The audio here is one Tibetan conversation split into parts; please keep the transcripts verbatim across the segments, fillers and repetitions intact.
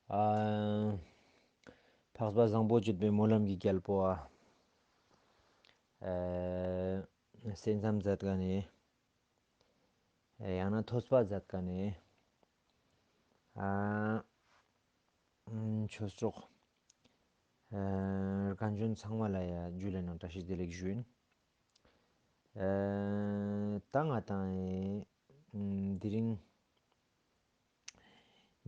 ཨ། འཕགས་པ་བཟང་པོ་སྤྱོད་པའི་སྨོན་ལམ་གྱི་རྒྱལ་པོ་ཨ། ཨ། གསན་བསམ་མཛད་ག་ནས། ཨ། ཡང་ན་ཐོས་པ་མཛད་ག་ནས། ཨ། ཆོས་གྲོགས། ཨ། རྒན་གཞོན་ཚང་མ་ལ་ཡ་ཇུ་ལེ་ནང་བཀྲ་ཤིས་བདེ་ལེགས་ཞུ་ཡིན། ཨ། ད་ང་དང་ཨེ། ཨ། དེ་རིང་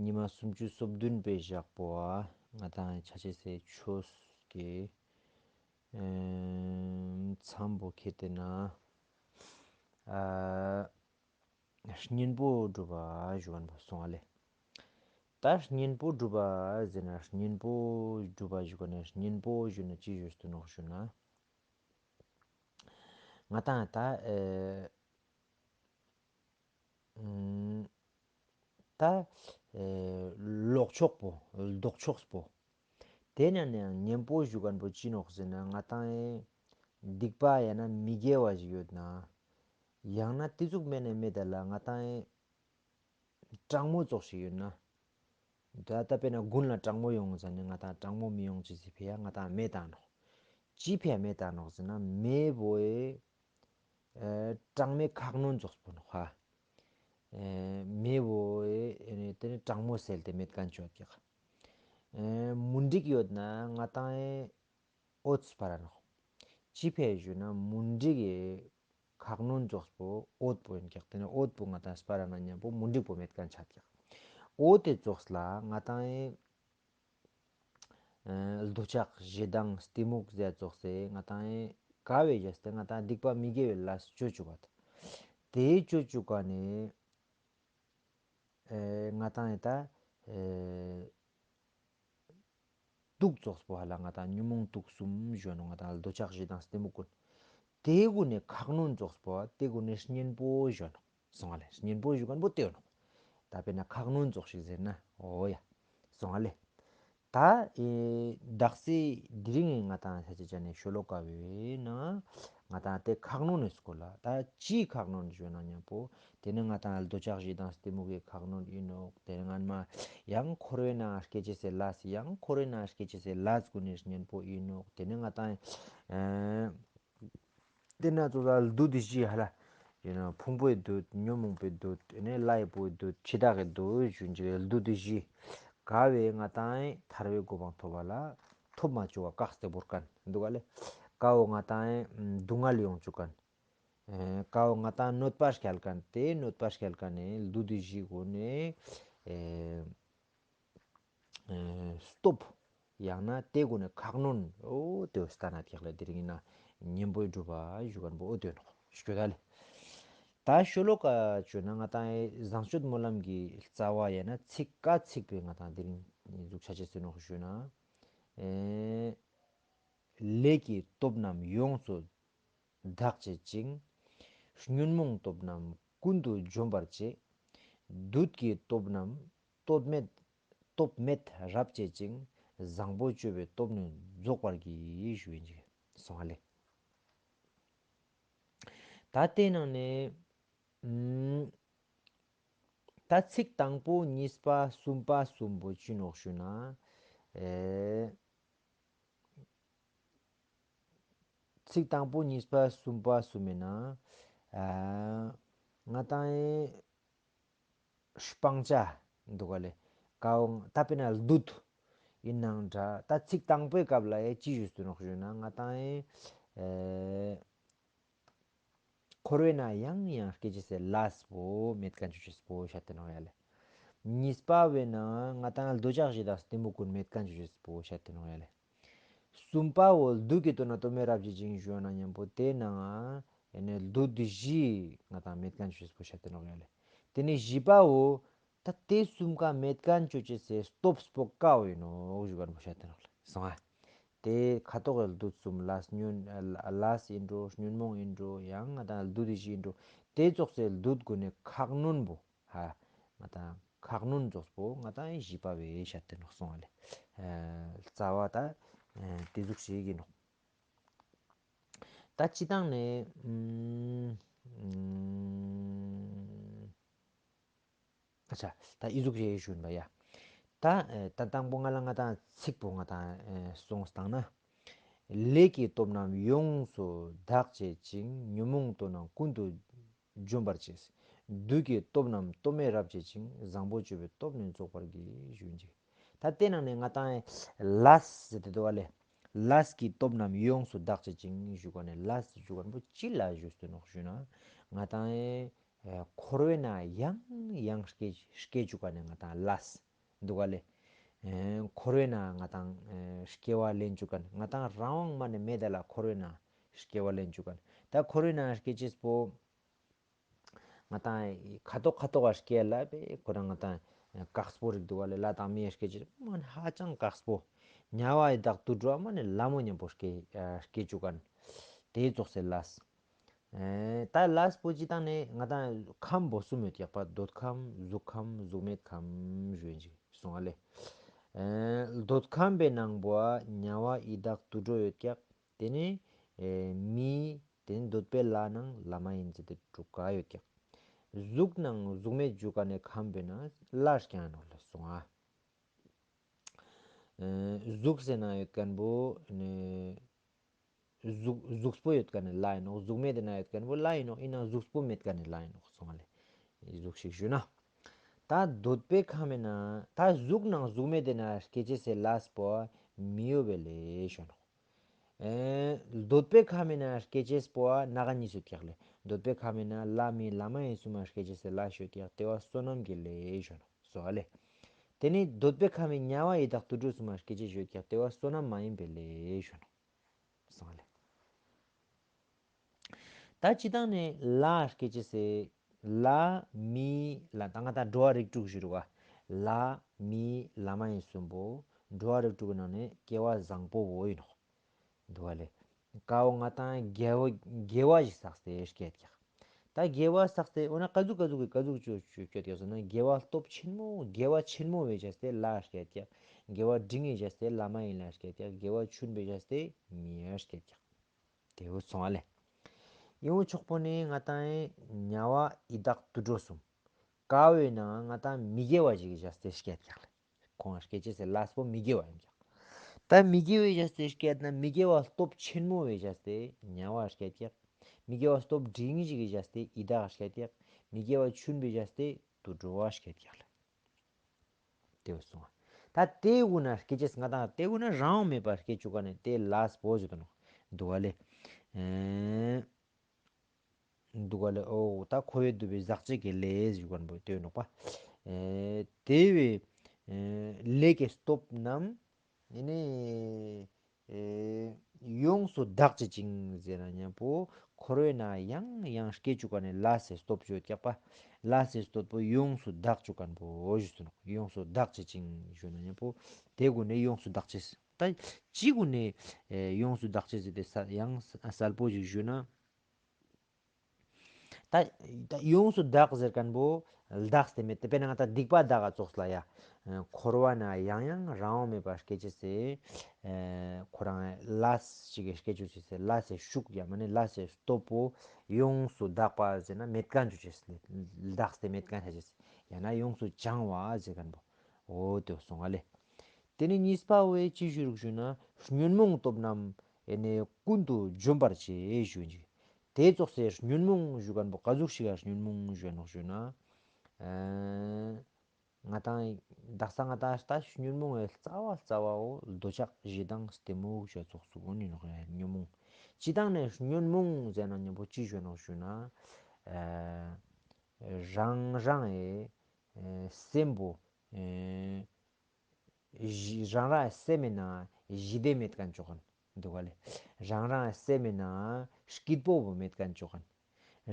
ཉི་མ་སུམ་ཅུ་སོ་བདུན་པའི་ཞག་པོ་ཨ། ང་དང་ཆ་ཆེ་སའི་ཆོས་ཀྱི། ཨ། མཚམས་པོ་ཁེ་ཏེ་ན། ཨ། གཉེན་པོ་སྒྲུབ་པ་ཞུ་མཁན་པོ་སོང་ཨ་ལེ། ད་གཉེན་པོ་སྒྲུབ་པ་ཟེར་ན་གཉེན་པོ་སྒྲུབ་པ་ཞུ་ག་ནས་གཉེན་པོ་ཞུ་ན་ཅི་ཞུ་སྟོན་ནོག་ཞུ་ན། ང་དང་ད་ཨེ། ཨམ། ད་ཨེ། ལོག་ཕྱོགས་པོ་ལྡོག་ཕྱོགས་པོ། དེ་ནས་ནས་གཉེན་པོ་ཞུ་མཁན་པོ་ཅི་ནོག་ཟེར་ན་ང་དང་ཨེ། སྡིག་པ་ཡང་ན་མི་དགེ་བ་ཞིག་ཡོད་ན། ཡང་ན་དེ་ཟུག་མེད་ན་མེད་ད་ལ་ང་དང་ཨེ། གྲང་མོ་ཙོགས་ཤིག་ཡོད་ན། ད་ལྟ་དཔེར་ན་དགུན་ལ་གྲང་མོ་ཡོང་ཟེར་ནས་ང་དང་གྲང་མོ་མི་ཡོང་ཅི་ཟེར་ཕི་ཡ་ང་དང་མེ་བཏང་ནོག་ཅི་ཕི་ཡ་མེ་བཏང་ནོག་ཟེར་ན་མེ་བོ་ཨེ། ཨེ། གྲང་མོའི་ཁག་གནོན་ཙོགས་པོ་ནོག་ཧ། ཨེ། མེ་བོ་ཨེ། ཨེ་ནི་དེ་ནི་གྲང་མོ་སེལ་ཏེ་མེད་མཁན་ཆོད་ཀྱག་ཨེ། མུན་དིག་ཡོད་ན་ང་དང་ཨེ། འོད་སྤར་ར་ནོག་ཅི་ཕི་ཡ་ཞུ་ན་མུན་དིག་གི་ཁག་གནོན་ཙོགས་པོ་འོད་པོ་ཡིན་ཀྱག་དེ་ནས་འོད་པོ་ང་དང་སྤར་ར་ན་མཉམ་པོ་མུན་དིག་པོ་མེད་མཁན་ཆད་ཀྱག་འོད་དེ་ཙོགས་ལ་ང་དང་ཨེ། ཨ། འདོད་ཆགས་ཞེ་སྡང་གཏི་མུག་ཟེར་ཙོགས་སེ་ང་དང་ཨེ། ག་བའི་རྒྱས་ཏེ་ང་དང་སྡིག་པ་མི་དགེ་བའི་ལས་སྤྱོད་བཅུག་པ་དང་། དེ་སྤྱོད་བཅུག་ག་ནས། ཨེ། ང་དང་ཨེ་ད། ཨེ། དུག་ཙོགས་པོ་ཧ་ལ་ང་དང་ཉོན་མོངས་དུག་གསུམ་ཞོན་ནོ་ང་དང་འདོད་ཆགས་ཞེ་སྡང་གཏི་མུག་ཀུན། དེ་ཀུན་ནས་ཁག་གནོན་ཙོགས་པོ་དེ་ཀུན་ནས་གཉེན་པོ་ཞོན་ནོ་སོང་ཨ་ལེ། གཉེན་པོ་ཞུ་མཁན་པོ་དེ་ཡོད་ནོ། ད་དཔེར་ན་ཁག་གནོན་ཙོགས་ཤིག་ཟེར་ན་འོ་ཡ། སོང་ཨ་ལེ། ད་ཨེ་དག་སེ་དེ་རིང་ང་དང་ས་ཆ་ཆ་ནས་ཤོ་ལོ་ཀ་བའི་ནང་ང་དང་དེ་ཁག་གནོན་ནས་སྐོར་ལ་ད་ཅིའི་ཁག་གནོན་ཞུ་ན་མཉམ་པོ་དེ་ནི་ང་དང་འདོད་ཆགས་ཞེ་སྡང་གཏི་མུག་གི་ཁག་གནོན་ཡིན་ནོག་དེ་ནི་སྔན་མ་ཡང་འཁོར་བའི་ནང་སྐྱེ་ཅེས་སེ་ལས་ཡང་འཁོར་བའི་ནང་སྐྱེ་ཅེས་སེ་ལས་ཀུན་ནས་གཉེན་པོ་ཡིན་ནོག་དེ་ནི་ང་དང་ཨེ། དེ་ན་ཙོ་ལ་བདུད་བཞི་ཧ་ལ། ཡིན་ན་ཕུང་པོའི་བདུད་ཉོན་མོངས་པའི་བདུད་ནི་ལྷའི་བུའི་བདུད་འཆི་བདག་གི་བདུད་ཞུ་འཇིག་བདུད་བཞི། ག་བས་ང་དང་ཐར་བའི་གོ་འཕང་ཐོབ་པ་ལ་ཐོབ་མ་བཅུག་པ་བཀག་སྟེ་བོར་མཁན་འདུག་ག་ལེ། ག་བོ་ང་དང་སྡུག་བསྔལ་ཡོང་བཅུག་མཁན། ཨེ། ག་བོ་ང་དང་གནོད་པ་སྐྱེལ་མཁན་དེ་གནོད་པ་སྐྱེལ་མཁན་ནི་བདུད་བཞི་ཀུན་ནི། ཨེ། ཨེ། སྟོབས། ཡང་ན་དེ་ཀུན་ནས་ཁག་གནོན་འོ་དེ་བོ་སྟན་ན་ཐེག་ལ་དེ་རིང་ཡིན་ན་གཉེན་པོའི་སྒྲུབ་པ་ཞུ་མཁན་པོ་འོ་དེ་ནོ་ཞུ་ད་ལེ། ད་ཤོ་ལོ་ཀ་བཅོས་ན་ང་དང་བཟང་སྤྱོད་སྨོན་ལམ་གྱི་རྩ་བ་ཡང་ན་ཚིག་ཀ་ཚིག་པའི་ང་དང་དེ་རིང་འཛུགས་ཆ་ཆེ་སུ་ནོ་ཞུ་ན། ཨེ། ལས་ཀྱི་སྟོབས་རྣམས་ཡོངས་སུ་དག་བྱེད་ཅིང་། ཉོན་མོངས་སྟོབས་རྣམས་ཀུན་ཏུ་འཇོམས་པར་བྱེད། བདུད་ཀྱི་སྟོབས་རྣམས་སྟོབས་མེད་སྟོབས་མེད་རབ་བྱེད་ཅིང་། བཟང་པོ་སྤྱོད་པའི་སྟོབས་ནི་རྫོགས་པར་བགྱི་ཞུ་ཡིན་གྱི་སོང་ཨ་ལེ། ད་དེ་ནང་ནས་ཨུམ། ད་ཚིག་དང་པོ་གཉིས་པ་གསུམ་པ་གསུམ་པོ་ཅི་ནོག་ཞུ་ན། ཨེ། ཚིག་དང་པོ་གཉིས་པ་གསུམ་པ་གསུམ་མེད་ན། ཨ། ང་དང་ཨེ། སྤང་བྱ་འདུག་ག་ལེ། ཀའོ་ད་དཔེར་ན་བདུད་ཡིན་ནང་འདྲ། ད་ཚིག་དང་པོའི་སྐབས་ལ་ཨེ་ཅི་ཞུས་སུ་ནོག་ཞུ་ན་ང་དང་ཨེ། ཨེ། འཁོར་བའི་ནང་ཡང་ཡང་སྐྱེ་ཅེས་སེ་ལས་པོ་མེད་མཁན་ཆུ་ཅེས་པོ་བཤད་དེ་ནོག་ཡ་ལེ། གཉིས་པ་བས་ན་ང་དང་འདོད་ཆགས་ཞེ་སྡང་གཏི་མུག་ཀུན་མེད་མཁན་ཆུ་ཅེས་པོ་བཤད་དེ་ནོག་ཡ་ལེ། གསུམ་པ་བོ་བདུད་ཀྱི་དོན་ན་སྟོབས་མེད་རབ་བྱེད་ཅིང་ཞུ་ན་མཉམ་པོ་དེ་ན་ཡ་ནི་བདུད་བཞི་ང་དང་མེད་མཁན་ཆུ་ཅེས་པོ་བཤད་དེ་ནོག་ཡ་ལེ། དེ་ནས་བཞི་པ་བོ། ད་དེ་གསུམ་ཀ་མེད་མཁན་ཆོ་ཅེས་སེ་སྟོབས་པོ་ཀའོ་ཡིན་ནོག་ཞུ་གར་མོ་བཤད་དེ་ནོག་ལེ་སོང་ཨ། དེ་ཁ་ཐོག་གི་བདུད་གསུམ་ལས་ཉོན་ལས་ཡིན་འགྲོ་ཉོན་མོངས་ཡིན་འགྲོ་ཡང་ང་དང་བདུད་བཞི་ཡིན་འགྲོ་དེ་ཙོགས་སེ་བདུད་ཀུན་ནས་ཁག་གནོན་པོ་ཧ་ང་དང་ཁག་གནོན་ཙོགས་པོ་ང་དང་བཞི་པ་བས་བཤད་དེ་ནོག་སོང་ཨ་ལེ། རྩ་བ་ད་དེ་ཟུག་ཞིག་ཡིན་ནོག་ད་སྤྱི་བཏང་ནས་ཨུམ། ཨ་ཆ། ད་ཨི་ཟུག་རེ་ཞུ་ཡིན་པ་ཡ། ད་ཨེ་ད་དང་པོ་ང་ལ་ང་དང་ཚིག་པོ་ང་དང་ཨེ་གསུངས་བཏང་ན། ལས་ཀྱི་སྟོབས་རྣམས་ཡོངས་སུ་དག་བྱེད་ཅིང་། ཉོན་མོངས་སྟོབས་རྣམས་ཀུན་ཏུ་འཇོམས་པར་བྱེད། བདུད་ཀྱི་སྟོབས་རྣམས་སྟོབས་མེད་རབ་བྱེད་ཅིང་། བཟང་པོ་སྤྱོད་པའི་སྟོབས་ནི་རྫོགས་པར་བགྱི། ཞུ་འཇིག་ད་དེ་ནང་ནས་ང་དང་ལས་ཟེར་ཏེ་འདུག་བ་ལས། ལས་ཀྱི་སྟོབས་རྣམས་ཡོངས་སུ་དག་བྱེད་ཅིང་ཞུ་ག་ནས་ལས་ཞུ་ག་ནས་པོ་ཅི་ལ་ཞུ་སྟོན་ནོག་ཞུ་ན། ང་དང་ཨེ་འཁོར་བའི་ནང་ཡང་ཡང་སྐྱེ་སྐྱེ་བཅུག་ག་ནས་ང་དང་ལས་འདུག་ག་ལས། ཨེ་འཁོར་བའི་ནང་ང་དང་ཨེ་སྐྱེ་བ་ལེན་བཅུག་ག་ནས་ང་དང་རང་དབང་མ་ནས་མེད་ད་ལ་འཁོར་བའི་ནང་སྐྱེ་བ་ལེན་བཅུག་ག་ནས་ད་འཁོར་བའི་ནང་སྐྱེ་ཅེས་པོ། ང་དང་ཁ་ཐོག་ཁ་ཐོག་ག་སྐད་ལ་པས་ཁོ་རང་ང་དང་དཀགས་པོ་རིག་འདུག་བ་ལས་ལ་དང་མིའི་སྐད་ཅིག་མ་ནི་ཧ་ཅང་དཀགས་པོ། དམྱལ་བ་ཡི་དྭགས་དུད་འགྲོ་མ་ནི་ལ་མོ་མཉམ་པོ་སྐད་སྐད་བཅུག་ག་ནས་དེའི་ཙོགས་སེ་ལས། ད་ལས་པོ་ཅི་དང་ནས་ང་དང་ཁམས་པོ་གསུམ་ཡོད་ཀྱག་པ་འདོད་ཁམས་གཟུགས་ཁམས་གཟུགས་མེད་ཁམས་ཞུ་ཡིན་ཅིག་གསུང་བ་ལས། འདོད་ཁམས་པའི་ནང་པོ་དམྱལ་བ་ཡི་དྭགས་དུད་འགྲོ་ཡོད་ཀྱག་དེ་ནས་མི། དེ་ནི་འདོད་པའི་ལྷ་ནང་ལྷ་མ་ཡིན་ཟེར་ཏེ་དྲུག་ག་ཡོད་ཀྱག་གཟུགས་ནང་གཟུགས་མེད་རྒྱུ་ག་ནས་ཁམས་པའི་ནང་ལྷ་རྐྱང་ནོག་ལ་གསུང་ཨ། གཟུགས་ཟེར་ན་ཡོད་མཁན་པོ་ནི། གཟུགས་གཟུགས་པོ་ཡོད་མཁན་ནི་ལྷ་ཡིན་ནོག་གཟུགས་མེད་དེ་ན་ཡོད་མཁན་པོ་ལྷ་ཡིན་ནོག་ཡིན་ན་གཟུགས་པོ་མེད་མཁན་ནི་ལྷ་ཡིན་ནོག་གསུང་ཨ་ལས། གཟུགས་ཤིག་ཞུ་ན། ད་འདོད་པའི་ཁམས་ཡིན་ན་ད་གཟུགས་ནང་གཟུགས་མེད་དེ་ན་སྐྱེ་ཅེས་སེ་ལས་པོ་མི་ཡོད་པའི་ལས་ཞུ་ནོག་འདོད་པའི་ཁམས་ཡིན་ན་སྐྱེ་ཅེས་པོ་ནག་གཉིས་སུ་ཀྱག་ལེ། འདོད་པའི་ཁམས་ཡིན་ན་ལྷ་མི་ལྷ་མ་ཡིན་གསུམ་མ་སྐྱེ་ཅེས་སེ་ལ་ཞོད་ཀྱག་དེ་བ་བསོད་ནམས་ཀྱི་ལས་ཞོད་ནོ་སོ་ཨ་ལེ། དེ་ནི་འདོད་པའི་ཁམས་ཡིན་དམྱལ་བ་ཡི་དྭགས་དུད་འགྲོ་གསུམ་མ་སྐྱེ་ཅེས་ཞོད་ཀྱག་དེ་བ་བསོད་ནམས་མ་ཡིན་པའི་ལས་ཞོད་ནོ་སོ་ཨ་ལེ། ད་སྤྱི་བཏང་ནས་ལ་སྐད་ཅེས་སེ་ལ་མི་ལ་ད་ང་ད་འགྲོ་བ་རིགས་དྲུག་ཞུ་རུ་བ་ལ་མི་ལ་མ་ཡིན་གསུམ་པོ་འགྲོ་བ་རིགས་དྲུག་གི་ནང་ནས་སྐྱེ་བ་བཟང་པོ་བོ་ཡིན་ནོ། འདུག་བ་ལེ། ཀ་བོ་ང་ད་དགེ་བ་དགེ་བ་ཞིག་བསགས་ཏེ་སྐྱེ་ཀྱག་ད་དགེ་བ་བསགས་ཏེ་འོ་ན་ཀ་ཟུག་ཀ་ཟུག་གི་ཀ་ཟུག་ཅོ་ཅོ་སྐྱེ་ཀྱག་ཟེར་ན་དགེ་བ་སྟོབས་ཆེན་མོ་དགེ་བ་ཆེན་མོ་བས་བྱས་ཏེ་ལ་སྐྱེ་ཀྱག་དགེ་བ་འབྲིང་ངེ་བྱས་ཏེ་ལ་མ་ཡིན་ལ་སྐྱེ་ཀྱག་དགེ་བ་ཆུན་པས་བྱས་ཏེ་མི་ཡ་སྐྱེ་ཀྱག་དེ་བོ་སོང་བ་ལེ། ཡིན་འོ་ཆོག་པོ་ནི་ང་ད་དམྱལ་བ་ཡི་དྭགས་དུད་འགྲོ་གསུམ། ཀ་བོའི་ནང་ང་ད་མི་དགེ་བ་ཞིག་བྱས་ཏེ་སྐྱེ་ཀྱག་ལེ། ཁོང་སྐྱེ་ཅེས་སེ་ལས་པོ་མི་དགེ་བ་ཡིན་ཀྱག་ད་མི་དགེ་བའི་བྱས་ཏེ་སྐྱེ་ན་མི་དགེ་བ་སྟོབས་ཆེན་མོ་བའི་བྱས་ཏེ་དམྱལ་བ་སྐྱེ་ཀྱག་མི་དགེ་བ་སྟོབས་འབྲིང་ཞིག་གི་བྱས་ཏེ་ཡི་དྭགས་སྐྱེ་ཀྱག་མི་དགེ་བ་ཆུན་པའི་བྱས་ཏེ་དུད་འགྲོ་བ་སྐྱེ་ཀྱག་ལ། དེ་བས་སོང་བ། ད་དེ་དགུ་ན་སྐྱེ་ཅེས་ང་དང་དེ་དགུ་ན་རང་དབང་མེད་པར་སྐྱེ་བཅུག་ག་ནས་དེ་ལས་པོ་ཞུ་དོ་ནོ། འདུག་བ་ལེ། ཨེ། འདུག་ག་ལེ། ཨོ་ད་འཁོར་བའི་སྡུག་པའི་ཟག་བཅས་ཀྱི་ལས་ཞུ་ག་ནས་པོ་དེ་ནོག་པ། ཨེ་དེ་བས་ཨེ་ལས་ཀྱི་སྟོབས་རྣམས་ཡེ་ནས་ཨེ་ཡོངས་སུ་དག་བྱེད་ཅིང་ཟེར་ན་མཉམ་པོ་འཁོར་བའི་ནང་ཡང་ཡང་སྐྱེ་བཅུག་ག་ནས་ལས་སི་སྟོབས་བཅོས་ཀྱག་པ། ལས་སི་སྟོབས་པོ་ཡོངས་སུ་དག་བཅུག་ག་ནས་པོ་ཞུ་སོ་ནོག་ཡོངས་སུ་དག་བྱེད་ཅིང་ཞུ་ན་མཉམ་པོ་དེ་དགུ་ནས་ཡོངས་སུ་དག་བྱེད། ད་ཅི་དགུ་ནས་ཨེ་ཡོངས་སུ་དག་བྱེད་ཟེར་ཏེ་ས་ཡང་གསལ་པོ་ཞིག་ཞུ་ན། ད་ད་ཡོངས་སུ་དག་ཟེར་མཁན་པོ་དག་སྟེ་མེད་དེ་དཔེར་ན་ང་ད་སྡིག་པ་དག་ག་ཙོགས་ལ་ཡ། འཁོར་བ་ན་ཡང་ཡང་རང་དབང་མེད་པར་སྐྱེ་ཅེས་སེ། ཁོ་རང་ལས་ཞིག་གི་སྐྱེ་བཅུག་ཅེས་སེ་ལས་སི་ཤུགས་ཡ་མ་ནི་ལས་སི་སྟོབས་པོ་ཡོངས་སུ་དག་པ་ཟེར་ན་མེད་མཁན་བཅུག་ཅེས་སེ་དག་སྟེ་མེད་མཁན་བྱ་ཅེས་སེ་ཡང་ན་ཡོངས་སུ་བྱང་བ་ཟེར་མཁན་པོ། འོ་དེ་སོང་བ་ལེ། དེ་ནས་གཉིས་པ་བས་ཅི་ཞུ་རུག་ཞུ་ན་ཉོན་མོངས་སྟོབས་རྣམས་ཨེ་ནས་ཀུན་ཏུ་འཇོམས་པར་བྱེད་ཞུ་ཅིག་དེ་ཙོགས་སེ་ཉོན་མོངས་ཞུ་མཁན་པོ་ག་ཟུག་ཞིག་ག་ཉོན་མོངས་ཞུ་ནོག་ཞུ་ན། ཨེ་ང་དང་དག་ས་ང་དང་ལྟ་ཉོན་མོངས་ཨེ་རྩ་བ་རྩ་བའོ་འདོད་ཆགས་ཞེ་སྡང་གཏི་མུག་ཞེ་ཚོགས་སུ་འོ་ནི་ནོག་ཉོན་མོངས། སྤྱི་བཏང་ནས་ཉོན་མོངས་ཟེར་ན་མཉམ་པོ་ཅི་ཞུ་ནོག་ཞུ་ན། ཨེ་རང་རང་ཨེ་ཨེ་སེམས་པོ་ཨེ་ཞི་རང་རང་སེམས་མེད་ན་ཞི་བདེ་མེད་མཁན་ཅོག་གན་འདུག་ག་ལེ། རང་རང་སེམས་མེད་ན་སྐྱིད་པོ་བོ་མེད་མཁན་ཅོག་གན།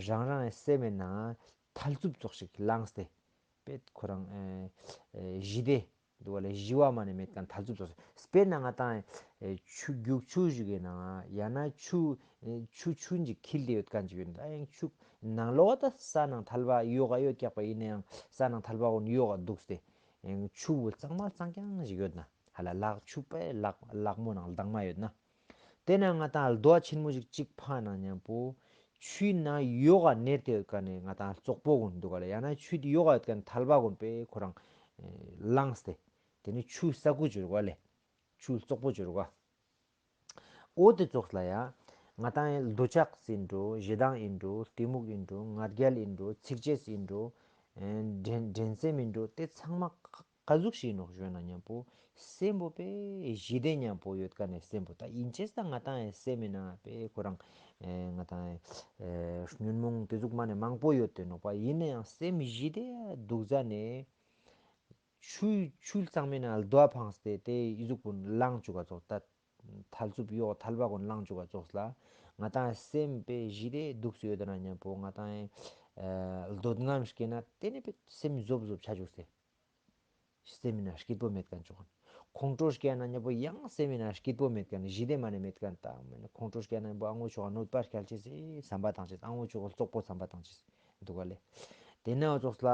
རང་རང་སེམས་མེད་ན་ཐལ་རྩུབ་ཙོགས་ཤིག་ལངས་ཏེ། པེད་ཁོ་རང་ཨེ་ཨེ་ཞི་བདེ་འདུག་ག་ལེ། ཞི་བ་མ་ནས་མེད་མཁན་ཐལ་རྩུབ་ཙོགས་ཤིག་དཔེར་ན་ང་དང་ཨེ་ཆུ་རྒྱུག་ཆུ་ཞིག་གི་ནང་ཡང་ན་ཆུ་ཨེ་ཆུ་ཆུན་གྱི་འཁྱིལ་ཏེ་ཡོད་མཁན་ཅིག་ཡོད་ན་ད་ཡང་ཆུ་ནང་ལོགས་ད་ས་ནང་ཐལ་བ་ཡོག་ག་ཡོད་ཀྱག་པ་ཡིན་ན་ཡང་ས་ནང་ཐལ་བ་གོན་ཡོག་ག་འདུག་སྟེ། ཆུ་བོ་གཙང་མ་གཙང་རྐྱང་ཞིག་ཡོད་ན། ཧ་ལ་ལག་ཆུ་པའི་ལག་ལག་མོ་ནང་ལྡང་མ་ཡོད་ན། དེ་ན་ང་དང་རྡོ་ཆེན་མོ་ཞིག་གཅིག་ཕ་ན་མཉམ་པོ། ཆུའི་ནང་ཡོག་ག་ནེར་ཏེ་ཡོད་ཀ་ནས་ང་དང་བཙོག་པོ་གོན་འདུག་ག་ལ་ཡང་ན་ཆུ་དེ་ཡོག་ག་ཡོད་ཀ་ནས་ཐལ་བ་གོན་པས་ཁོ་རང་ལངས་ཏེ། དེ་ནི་ཆུ་ས་ཀུ་བྱོས་རོགས་ལེ། ཆུ་བཙོག་པོ་བྱོས་རོགས། འོ་དེ་ཙོགས་ལ་ཡ། ང་ཏང་ཡང་འདོད་ཆགས་ཡིན་འགྲོ། ཞེ་སྡང་ཡིན་འགྲོ། གཏི་མུག་ཡིན་འགྲོ། ང་རྒྱལ་ཡིན་འགྲོ། ཚིག་ཆེས་ཡིན་འགྲོ། ཨེ་འགྲན་འགྲན་སེམས་ཡིན་འགྲོ། དེ་ཚང་མ་ག་ག་ཟུག་ཞིག་ཡིན་ནོག་ཞུས་ན་མཉམ་པོ། སེམས་པོ་པས་ཞི་བདེ་མཉམ་པོ་ཡོད་མཁན་ནི་སེམས་པོ། ད་ཡིན་ཅེས་ད་ང་ཏང་ཡང་སེམས་ཡིན་ན་པས་ཁོ་རང་ཨེ་ང་ཏང་ཨེ་ཉོན་མོངས་དེ་ཟུག་མ་ནས་མང་པོ་ཡོད་དེ་ནོག་པ། ཡིན་ན་ཡང་སེམས་ཞི་བདེ་འདུག་ཟ་ནས། ཆུ་ཆུ་གཙང་མའི་ནང་རྡོ་འཕངས་ཏེ་དེ་ཨི་ཟུག་གུན་ལངས་བཅུག་ག་ཙོགས། ད་ཐལ་རྩུབ་གཡོག་ཐལ་བ་གུན་ལངས་བཅུག་ག་ཙོགས་ལ། ང་ཏང་སེམས་པའི་ཞི་བདེ་འདུག་སེ་ཡོད་ན་མཉམ་པོ་ང་ཏང་ཨེ་འདོད་རྔམ་སྐྱེས་ན་དེ་ནི་པའི་སེམས་རྫོབ་རྫོབ་ཆ་བཅུག་སྟེ། སེམས་ཡིན་ན་སྐྱིད་པོ་མེད་མཁན་བཅུག་ག། ཁོང་ཁྲོ་སྐྱེས་ན་མཉམ་པོ་ཡང་སེམས་ཡིན་ན་སྐྱིད་པོ་མེད་མཁན། ཞི་བདེ་མ་ནས་མེད་མཁན། ད་མ་ནས་ཁོང་ཁྲོ་སྐྱེས་ན་མཉམ་པོ་ཨ་ངོ་ཆོག་ག་གནོད་པ་སྐྱེལ་ཅེས་སི་བསམ་པ་བཏང་ཅེས། ཨ་ངོ་ཆོག་ག་བཙོག་པོ་བསམ་པ་བཏང་ཅེས། འདུག་ག་ལེ། དེ་ན་འོ་ཙོགས་ལ།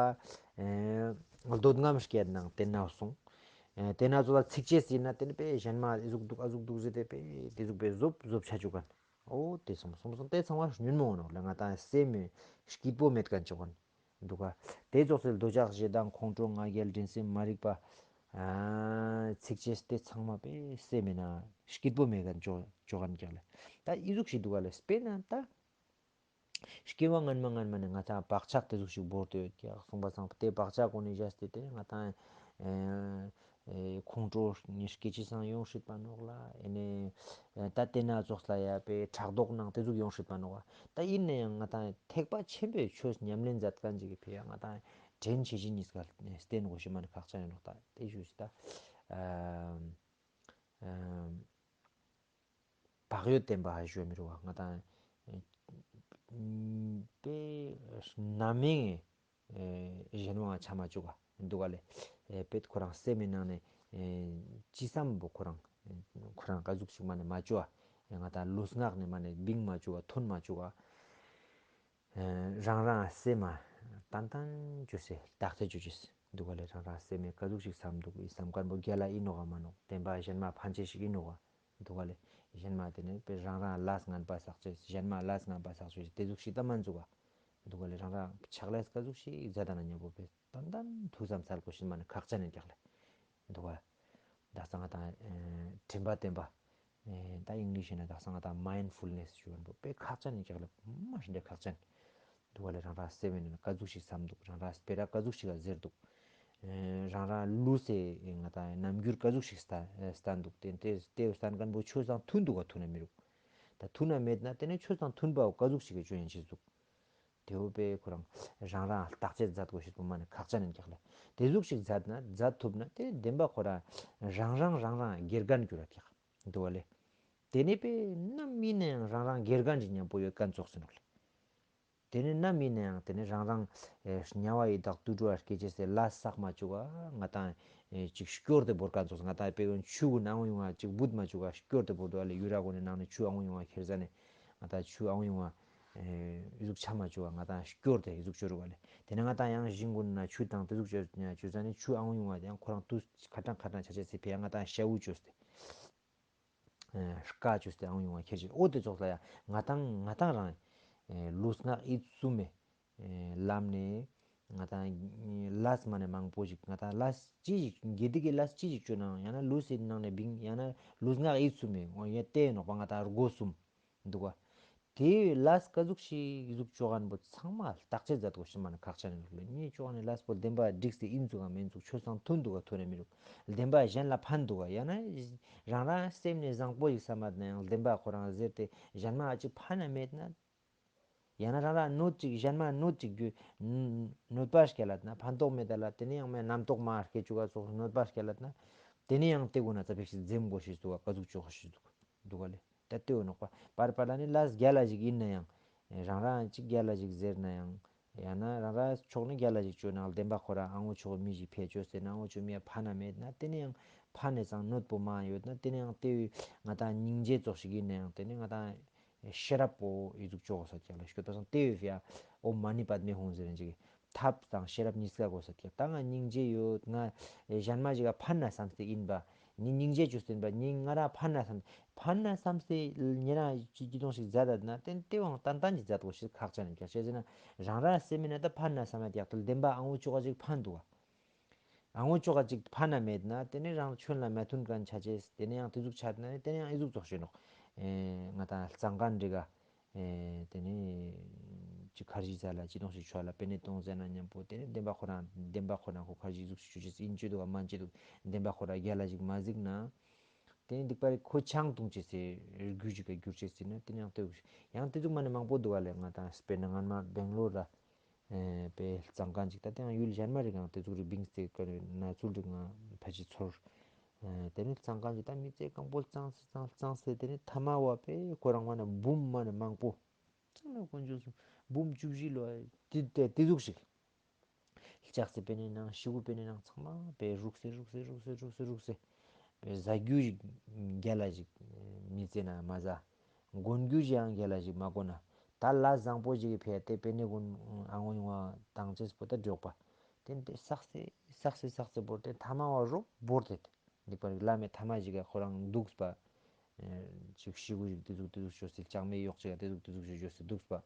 ཨེ་འདོད་རྔམ་སྐྱེས་ནང་དེ་ན་སོང་། ཨེ་དེ་ན་ཙོགས་ལ་ཚིག་ཅེས་ཡིན་ན་དེ་ནི་པས་གཞན་མ་ཨི་ཟུག་འདུག་ཨ་ཟུག་འདུག་ཟེར་ཏེ་པས་དེ་ཟུག་པས་རྫོབ་རྫོབ་ཆ་བཅུག་ག། འོ་དེ་སོང་སོང་སོང་དེ་ཚང་མ་ཉོན་མོངས་ནོག་ལེ། ང་ཏང་སེམས་མེད་སྐྱིད་པོ་མེད་མཁན་བཅུག་ག། འདུག་ག། དེ་ཙོགས་སེ་འདོད་ཆགས་ཞེ་སྡང་ཁོང་ཁྲོ་ང་རྒྱལ་འགྲན་སེམས་མ་རིག་པ། ཨ་ཚིག་ཅེས་དེ་ཚང་མ་པས་སེམས་མེད་ན་སྐྱིད་པོ་མེད་མཁན་བཅུག་བཅུག་ག་ཀྱག་ལེ། ད་ཨི་ཟུག་ཞིག་འདུག་ག་ལེ། དཔེར་ན་ད། སྐྱེ་བ་སྔན་མ་སྔན་མ་ནས་ང་ཏང་བག་ཆགས་དེ་ཟུག་ཞིག་བོར་ཏེ་ཡོད་ཀྱག་གསུངས་པ་སང་དེ་བག་ཆགས་གོ་ནས་བཞག་སྟེ་དེ་ང་ཏང་ཨེ་ཁོང་ཁྲོ་ནི་སྐད་ཅིག་སང་ཡོང་སྲིད་པ་ནོག་ལ། ཨེ་ནས་ཨེ་ད་དེ་ན་ཙོགས་ལ་ཡ་པའི་ཕྲག་དོག་ནང་དེ་ཟུག་ཡོང་སྲིད་པ་ནོག་ལ། ད་ཡིན་ན་ཡང་ང་ཏང་ཐེག་པ་ཆེན་པོའི་ཆོས་ཉམས་ལེན་མཛད་མཁན་ཅིག་གི་ཕི་ཡ་ང་ཏང་དྲིན་ཆེ་ཆེ་གཉིས་ཀ་བསྟེན་དགོས་ཤེས་མ་ནི་ཁག་ཅན་ཡིན་ནོག་ད་དེ་ཞུ་ཞིག་ད། ཨ་ཨ། བག་ཡོད་བསྟེན་པ་ཞུ་མི་རུང་བ་ང་ཏང་། ཨེ་པའི་ནམ་ཡང་ཨེ་གཞན་དབང་ཆ་མ་བཅུག་ག་འདུག་ག་ལེ། ཨེ་པེད་ཁོ་རང་སེམས་མའི་ནང་ནས་ཨེ་ཅི་བསམ་པོ་ཁོ་རང་ཁོ་རང་ག་ཟུག་ཞིག་མ་ནས་མ་བཅུག་ག། ཨེ་ང་ཏང་ལུས་ངག་ནས་མ་ནས་བིང་མ་བཅུག་ག་ཐོན་མ་བཅུག་ག། ཨེ་རང་རང་སེམས་མ་ཏན་ཏན་བཅོས་སེ་བརྟག་དཔྱད་བཅོས་བཅོས་འདུག་ག་ལེ། རང་རང་སེམས་མའི་ག་ཟུག་ཞིག་བསམ་འདུག་ཨི་བསམ་མཁན་པོ་རྒྱལ་ལ་ཨིན་ནོག་ག་མ་ནོག་བདེན་པ་གཞན་མ་ཕན་ཆེ་ཞིག་ཨིན་ནོག་ག། འདུག་ག་ལེ། གཞན་མ་དེ་ནི་པའི་རང་རང་ལས་ངན་པ་བསགས་ཆོས་གཞན་མ་ལས་ངན་པ་བསགས་ཆོས་དེ་ཟུག་ཞིག་ད་མ་འཛུག་ག། འདུག་ག་ལེ། རང་རང་ཕྱག་ལས་ག་ཟུག་ཞིག་མཛད་ད་ན་མཉམ་པོ་པའི་ཏན་ཏན་ཐུགས་བསམ་འཚལ་དགོས་ཤེས་མ་ནི་ཁག་ཅན་ཡིན་ཀྱག་ལེ། འདུག་ག། དག་ས་ང་ཏང་ཨེ་དྲན་པ་བསྟེན་པ། ཨེ་ད་ཨིང་ལིཤ་ནང་དག་ས་ང་ཏང་མའིན་ཌ་ཕུལ་ནེས་ཞུ་བ་པོ་དཔེ་ཁག་ཅན་ཡིན་ཀྱག་ལེ། མ་ཤི་འདྲེ་ཁག་ཅན། འདུག་ག་ལེ། རང་རང་སེམས་ནང་ག་ཟུག་ཞིག་བསམ་འདུག་རང་རང་སྤེ་ར་ག་ཟུག་ཞིག་ག་ཟེར་འདུག་ཨེ་རང་རང་ལུས་སེ་ང་ཏང་རྣམ་འགྱུར་ག་ཟུག་ཞིག་སྟན་སྟན་འདུག་དེ་དེ་དེ་སྟན་མཁན་པོ་ཆོས་དང་མཐུན་འདུག་ག་མཐུན་ན་མི་རུག་ད་མཐུན་ན་མེད་ན་དེ་ནི་ཆོས་དང་མཐུན་པའོ་ག་ཟུག་ཞིག་གི་སྤྱོད་ཡན་ཆེ་འདུག་དེ་བོ་པས་ཁོ་རང་རང་རང་བརྟག་དཔྱད་མཛད་དགོས་ཤེས་པོ་མ་ནི་ཁག་ཅན་ཡིན་ཀྱག་ལེ། དེ་ཟུག་ཞིག་མཛད་ན་མཛད་ཐུབ་ན་དེ་བདེན་པ་ཁོ་རང་རང་རང་རང་རང་དགེ་རྒན་འགྱུར་ར་ཀྱག་འདུག་ག་ལེ། དེ་ནས་པས་ནམ་ཡིན་ན་ཡང་རང་རང་དགེ་རྒན་ཅིག་མཉམ་པོ་ཡོད་མཁན་ཙོགས་ཟིན་ནོག་ལེ། དེ་ནས་ནམ་ཡིན་ན་ཡང་དེ་ནས་རང་རང་ཨེ་དམྱལ་བ་ཡི་དྭགས་དུད་འགྲོ་བ་སྐྱེ་ཅེས་སེ་ལས་བསགས་མ་བཅུག་ག་ང་ཏང་ཨེ་ཅིག་སྐྱོར་ཏེ་བོར་མཁན་ཙོགས་ང་ཏང་དཔེ་ཀུན་ཆུ་གུན་ཨང་ཡོང་ང་ཅིག་བུད་མ་བཅུག་ག་སྐྱོར་ཏེ་བོར་འདུག་ག་ལེ། ཡུ་ར་གུན་ནི་ནང་ནས་ཆུ་ཨང་ཡོང་ང་ཁྱེར་ཟ་ནས་ང་ཏང་ཆུ་ཨང་ཡོང་ང་ཨེ་ཟུག་ཆ་མ་བཅུག་ག་ང་ཏང་སྐྱོར་ཏེ་ཟུག་བཅོ་རུག་ག་ལེ། དེ་ནས་ང་ཏང་ཡང་ཞིང་གུན་ན་ཆུ་དང་དེ་ཟུག་བཅོ་བཅོ་ཟ་ནས་ཆུ་ཨང་ཡོང་ང་ཡང་ཁོ་རང་དུས་ཁ་གྲང་ཁ་གྲང་ཆ་ཆ་སེ་ཕི་ཡ་ང་ཏང་ཤ་བུ་བཅོས་ཏེ། ཨེ་དཀའ་བཅུག་སྟེ་ཨང་ཡོང་བ་ཁྱེར་ཅིག་འོ་དེ་ཙོགས་ལ་ཡ་ང་ཏང་ང་ཏང་རང་ཨེ་ལུས་ངག་ཡིད་གསུམ་མེ་ཨེ་ལམ་ནས་ང་ཏང་ལས་མ་ནས་མང་པོ་ཞིག་ང་ཏང་ལས་ཅི་ཞིག་དགེ་སྡིག་གི་ལས་ཅི་ཞིག་བཅོ་ནའང་ཡང་ན་ལུས་སེམས་ནང་ནས་བིང་ཡང་ན་ལུས་ངག་ཡིད་གསུམ་མེ་འོ་ཡ་ལྟས་ནོག་པ་ང་ཏང་སྒོ་གསུམ་འདུག་ག་དེ་ལས་ག་ཟུག་ཞིག་ཟུག་བཅོ་མཁན་པོ་ཚང་མ་བརྟག་དཔྱད་མཛད་དགོས་ཤེས་མ་ནི་ཁག་ཅན་ཡིན་ལ་ངས་བཅོ་མཁན་ནི་ལས་པོ་བདེན་པ་འགྲིག་སྟེ་ཨིན་ཚུག་ག་མིན་ཚུག་ཆོས་དང་མཐུན་འདུག་ག་མཐུན་ནས་མི་རུག་བདེན་པ་གཞན་ལ་ཕན་འདུག་ག་ཡང་ན་རང་རང་སེམས་ནས་བཟང་པོ་ཞིག་བསམ་པ་ན་ཡང་བདེན་པ་ཁོ་རང་ཟེར་ཏེ་གཞན་མ་ཨ་ཅིག་ཕན་ན་མེད་ན། ཡང་ན་རང་རང་གནོད་ཅིག་གཞན་མ་གནོད་ཅིག་རྒྱུ་གནོད་པ་སྐྱེལ་ལ་ན་ཕན་ཐོགས་མེད་ད་ལ་དེ་ནས་ཡང་མེད་རྣམ་རྟོག་མ་སྐྱེ་བཅུག་ག་སོགས་གནོད་པ་སྐྱེལ་ལ་ན་དེ་ནས་ཡང་དེ་དགོས་ན་ཙ་པིག་ཞིག་འཛེམ་དགོས་ཤེས་འདུག་ག་ག་ཟུག་བཅོ་ཤེས་འདུག་འདུག་ག་ལེ། ད་ལྟོས་ནོག་པ། པར་པར་ལ་ནི་ལས་རྒྱལ་ལ་ཞིག་ཡིན་ན་ཡང་། རང་རང་ཅིག་རྒྱལ་ལ་ཞིག་ཟེར་ན་ཡང་། ཡང་ན་རང་རང་ཕྱོགས་ནི་རྒྱལ་ལ་ཞིག་བཅོས་ན་བདེན་པ་ཁོ་རང་ཨ་ངོ་ཆོག་མི་ཞིག་ཕེ་བཅོས་ཟེར་ན་ཨ་ངོ་ཆོག་མི་ཡ་ཕ་ན་མེད་ན་དེ་ནི་ཡང་ཕ་ནས་ཙང་གནོད་པོ་མ་ཡོད་ན་དེ་ནི་ཡང་དེ་བས་ང་ཏང་སྙིང་རྗེ་ཙོགས་ཞིག་ཡིན་ན་ཡང་དེ་ནི་ང་ཏང་ཤེས་རབ་པོ་ཡི་ཟུག་ཆོག་ས་ཀྱང་ལ་ཤོད་པ་སང་དེ་བས་ཡ་ཨོ་མ་ནི་པད་མེ་ཧོང་ཟེར་ན་ཅིག་ཐབས་དང་ཤེས་རབ་གཉིས་ཀ་དགོས་ས་ཀྱང་ད་ང་སྙིང་རྗེ་ཡོད་ང་གཞན་མ་ཞིག་ག་ཕན་ན་བསམ་སྟེ་ཡིན་པ། ཉིན་སྙིང་རྗེ་བཅུ་བསྟན་པ་ཉིན་ང་རང་ཕན་ན་བསམ། ཕན་ན་བསམ་སྟེ་ཉེ་རང་ཅི་ཅི་དོང་ཞིག་མཛད་ད་ན་ཏན་ཏེ་དབང་ཏན་ཏན་གྱི་མཛད་དགོས་ཞེས་ཁག་ཅན་ཡིན་ཀྱང་བྱས་ཟེར་ན་རང་རང་སེམས་མིན་ན་ད་ཕན་ན་བསམ་ཡ་དེ་ཡག་ཏུ་བདེན་པ་ཨང་བོ་བཅུ་ག་ཅིག་ཕན་འདུག་ག་ཨ་ངོ་ཅོག་ག་ཅིག་ཕ་ན་མེད་ན་དེ་ནས་རང་ཁྱོད་ལ་མ་མཐུན་མཁན་ཆ་ཆེས་དེ་ནས་ཡང་དེ་ཟུག་ཆ་ན་དེ་ནས་ཡང་ཨི་ཟུག་ཙོགས་ཤེས་ནོག་ཨེ་ང་དང་གཙང་མཁན་འདྲི་ག་ཨེ་དེ་ནས་ཅིག་ཁར་ཇི་ཟ་ལ་ཅི་གཏོང་ཞིག་ཆོག་ལ་པེ་ནས་གཏོང་ཟེར་ན་མཉམ་པོ་དེ་ནས་བདེན་པ་ཁོ་རང་བདེན་པ་ཁོ་རང་ཁོ་ཁར་ཇི་ཟུག་ཞིག་ཆུ་ཆེས་ཨིན་ཅི་འདུག་ག་མན་ཅི་འདུག་བདེན་པ་ཁོ་རང་རྒྱལ་ལ་ཞིག་མ་གཟིགས་ན། དེ་ནི་སྡིག་པ་རེ་ཁོ་ཆང་བཏུང་བྱེད་སའི་རྒྱུ་ཅིག་ག་འགྱུར་བྱེད་སྲིད་ན་དེ་ནི་ཡང་ལྟོས་ཡང་དེ་ཟུག་མ་ནི་མང་པོ་འདུག་ག་ལས་ང་དང་དཔེར་ན་སྔན་མ་སྦེང་ལོར་ལ་དཔེ་གཙང་མཁན་ཅིག་ད་དེ་ཡང་ཡུལ་གཞན་མ་རེ་གང་དེ་ཟུག་རེ་བིང་སྟེ་ཀ་ནི་ན་ཚུལ་རིག་ང་ཕལ་ཆེར་ཚོར། དེ་ནི་གཙང་མཁན་ཅིག་ད་མི་ཚེ་གང་པོ་གཙང་སེ་གཙང་སེ་གཙང་སེ་དེ་ནི་ཐ་མ་བ་དཔེ་ཁོ་རང་མ་ནི་འབུམ་མ་ནི་མང་པོ་གཙང་ལ་དཀོན་མཆོག་གསུམ་འབུམ་བཅུ་བཞི་ལོ་དེ་དེ་དེ་ཟུག་ཞིག་ལྕགས་སི་པེ་ནེ་ནང་ཤི་བོ་པེ་ནེ་ནང་ཚང་མ་པེ་རུག་སེ་རུག་སེ་རུག་སེ་རུག་སེ་རུག་སེ་པེ་ཟ་རྒྱུ་ཞིག་རྒྱལ་ལ་ཞིག་མི་ཚེ་ན་མ་ཟ། གོན་རྒྱུ་ཞིག་ཡང་རྒྱལ་ལ་ཞིག་མ་གོན་ན་ད་ལ་བཟང་པོ་ཞིག་གི་ཕེ་ཏེ་པེ་ནེ་གོན་ཨ་ངོ་ཡོང་བ་དང་ཅེས་པོ་ད་འགྲོགས་པ་དེ་འདྲ་བསགས་སེ་བསགས་སེ་བསགས་སེ་བོར་ཏེ་ཐ་མ་བ་རོབ་བོར་ཏེ་འདི་པར་བླ་མེད་ཐ་མ་ཞིག་ག་ཁོ་རང་འདུགས་པ་ཅིག་ཤི་བོ་ཞིག་དེ་ཟུག་དེ་ཟུག་ཤོར་སེ་ལྕགས་མེ་གཡོག་ཅིག་ག་དེ་ཟུག་དེ་ཟུག་ཤོར་ཤོར་སེ་འདུགས་པ།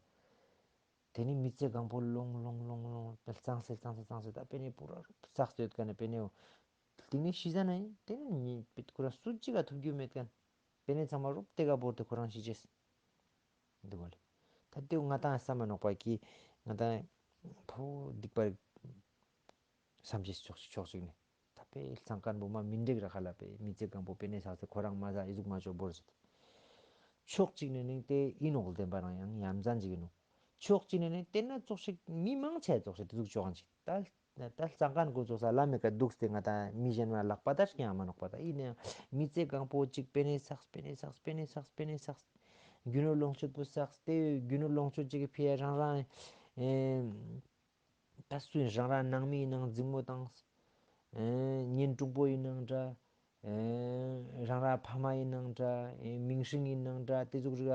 དེ་ནི་མི་ཚེ་གང་པོ་ལོང་ལོང་ལོང་ལོང་དཔེ་གཙང་སེ་གཙང་སེ་གཙང་སེ་ད་པེ་ནེ་པུ་ར་བསགས་ཡོད་མཁན་ནི་པེ་ནེ་འོ། དེ་ནི་ཤི་ཟ་ན་ཡིན་དེ་ནི་ཉིད་པེ་ཁོ་ར་སུ་གཅིག་ག་ཐུབ་རྒྱུ་མེད་མཁན། པེ་ནེ་ཚང་མ་རུབ་དེ་ག་བོར་ཏེ་ཁོ་རང་ཤི་ཅེས། འདུག་ག་ལེ། ད་དེ་ང་དང་བསམ་མ་ནོག་པ་གི་ང་དང་ཕོ་སྡིག་པ་བསམ་ཅེས་ཕྱོགས་ཤིག་ཕྱོགས་ཤིག་ནས། ད་པེ་གཙང་མཁན་པོ་མ་མི་འགྲིག་ར་ཁ་ལ་པེ་མི་ཚེ་གང་པོ་པེ་ནེ་ས་སེ་ཁོ་རང་མ་ཟ་ཨི་ཟུག་མ་ཆོག་བོར་ཟེར། ཕྱོགས་གཅིག་ནས་ནིང་དེ་ཨིན་ནོག་བདེན་པ་རང་ཡང་ཡ་མཚན་ཅིག་ཨིན་ནོག་ཕྱོགས་གཅིག་ནས་ནིང་དེ་ན་ཙོགས་ཤིག་མི་མང་ཆེ་ཙོགས་ཤིག་དེ་ཟུག་ཆོག་གང་ཅིག་ད་ད་གཙང་མཁན་ཀུན་ཙོགས་ས་ལ་མེ་ཀ་འདུག་སྟེ་ང་ད་མི་གཞན་མ་ལག་པ་ད་ཤི་ཡང་མ་ནོག་པ་ད་ཨིན་ནའང་མི་ཚེ་གང་པོ་གཅིག་པེ་ནེ་བསགས་པེ་ནེ་བསགས་པེ་ནེ་བསགས་པེ་ནེ་བསགས་རྒྱུ་ནོར་ལོངས་སྤྱོད་པོ་བསགས་ཏེ་རྒྱུ་ནོར་ལོངས་སྤྱོད་ཅིག་གི་ཕི་ཡ་རང་རང་ཨེ། ད་སུ་ཡིན་རང་རང་ནང་མི་ཡིན་ནང་འཛིང་མོ་དང་། ཨེ་གཉེན་དྲུང་པོ་ཡིན་ནང་འདྲ། ཨེ་རང་རང་ཕ་མ་ཡིན་ནང་འདྲ། ཨེ་མིང་སྲིང་ཡིན་ནང་འདྲ་དེ་ཟུག་རིག་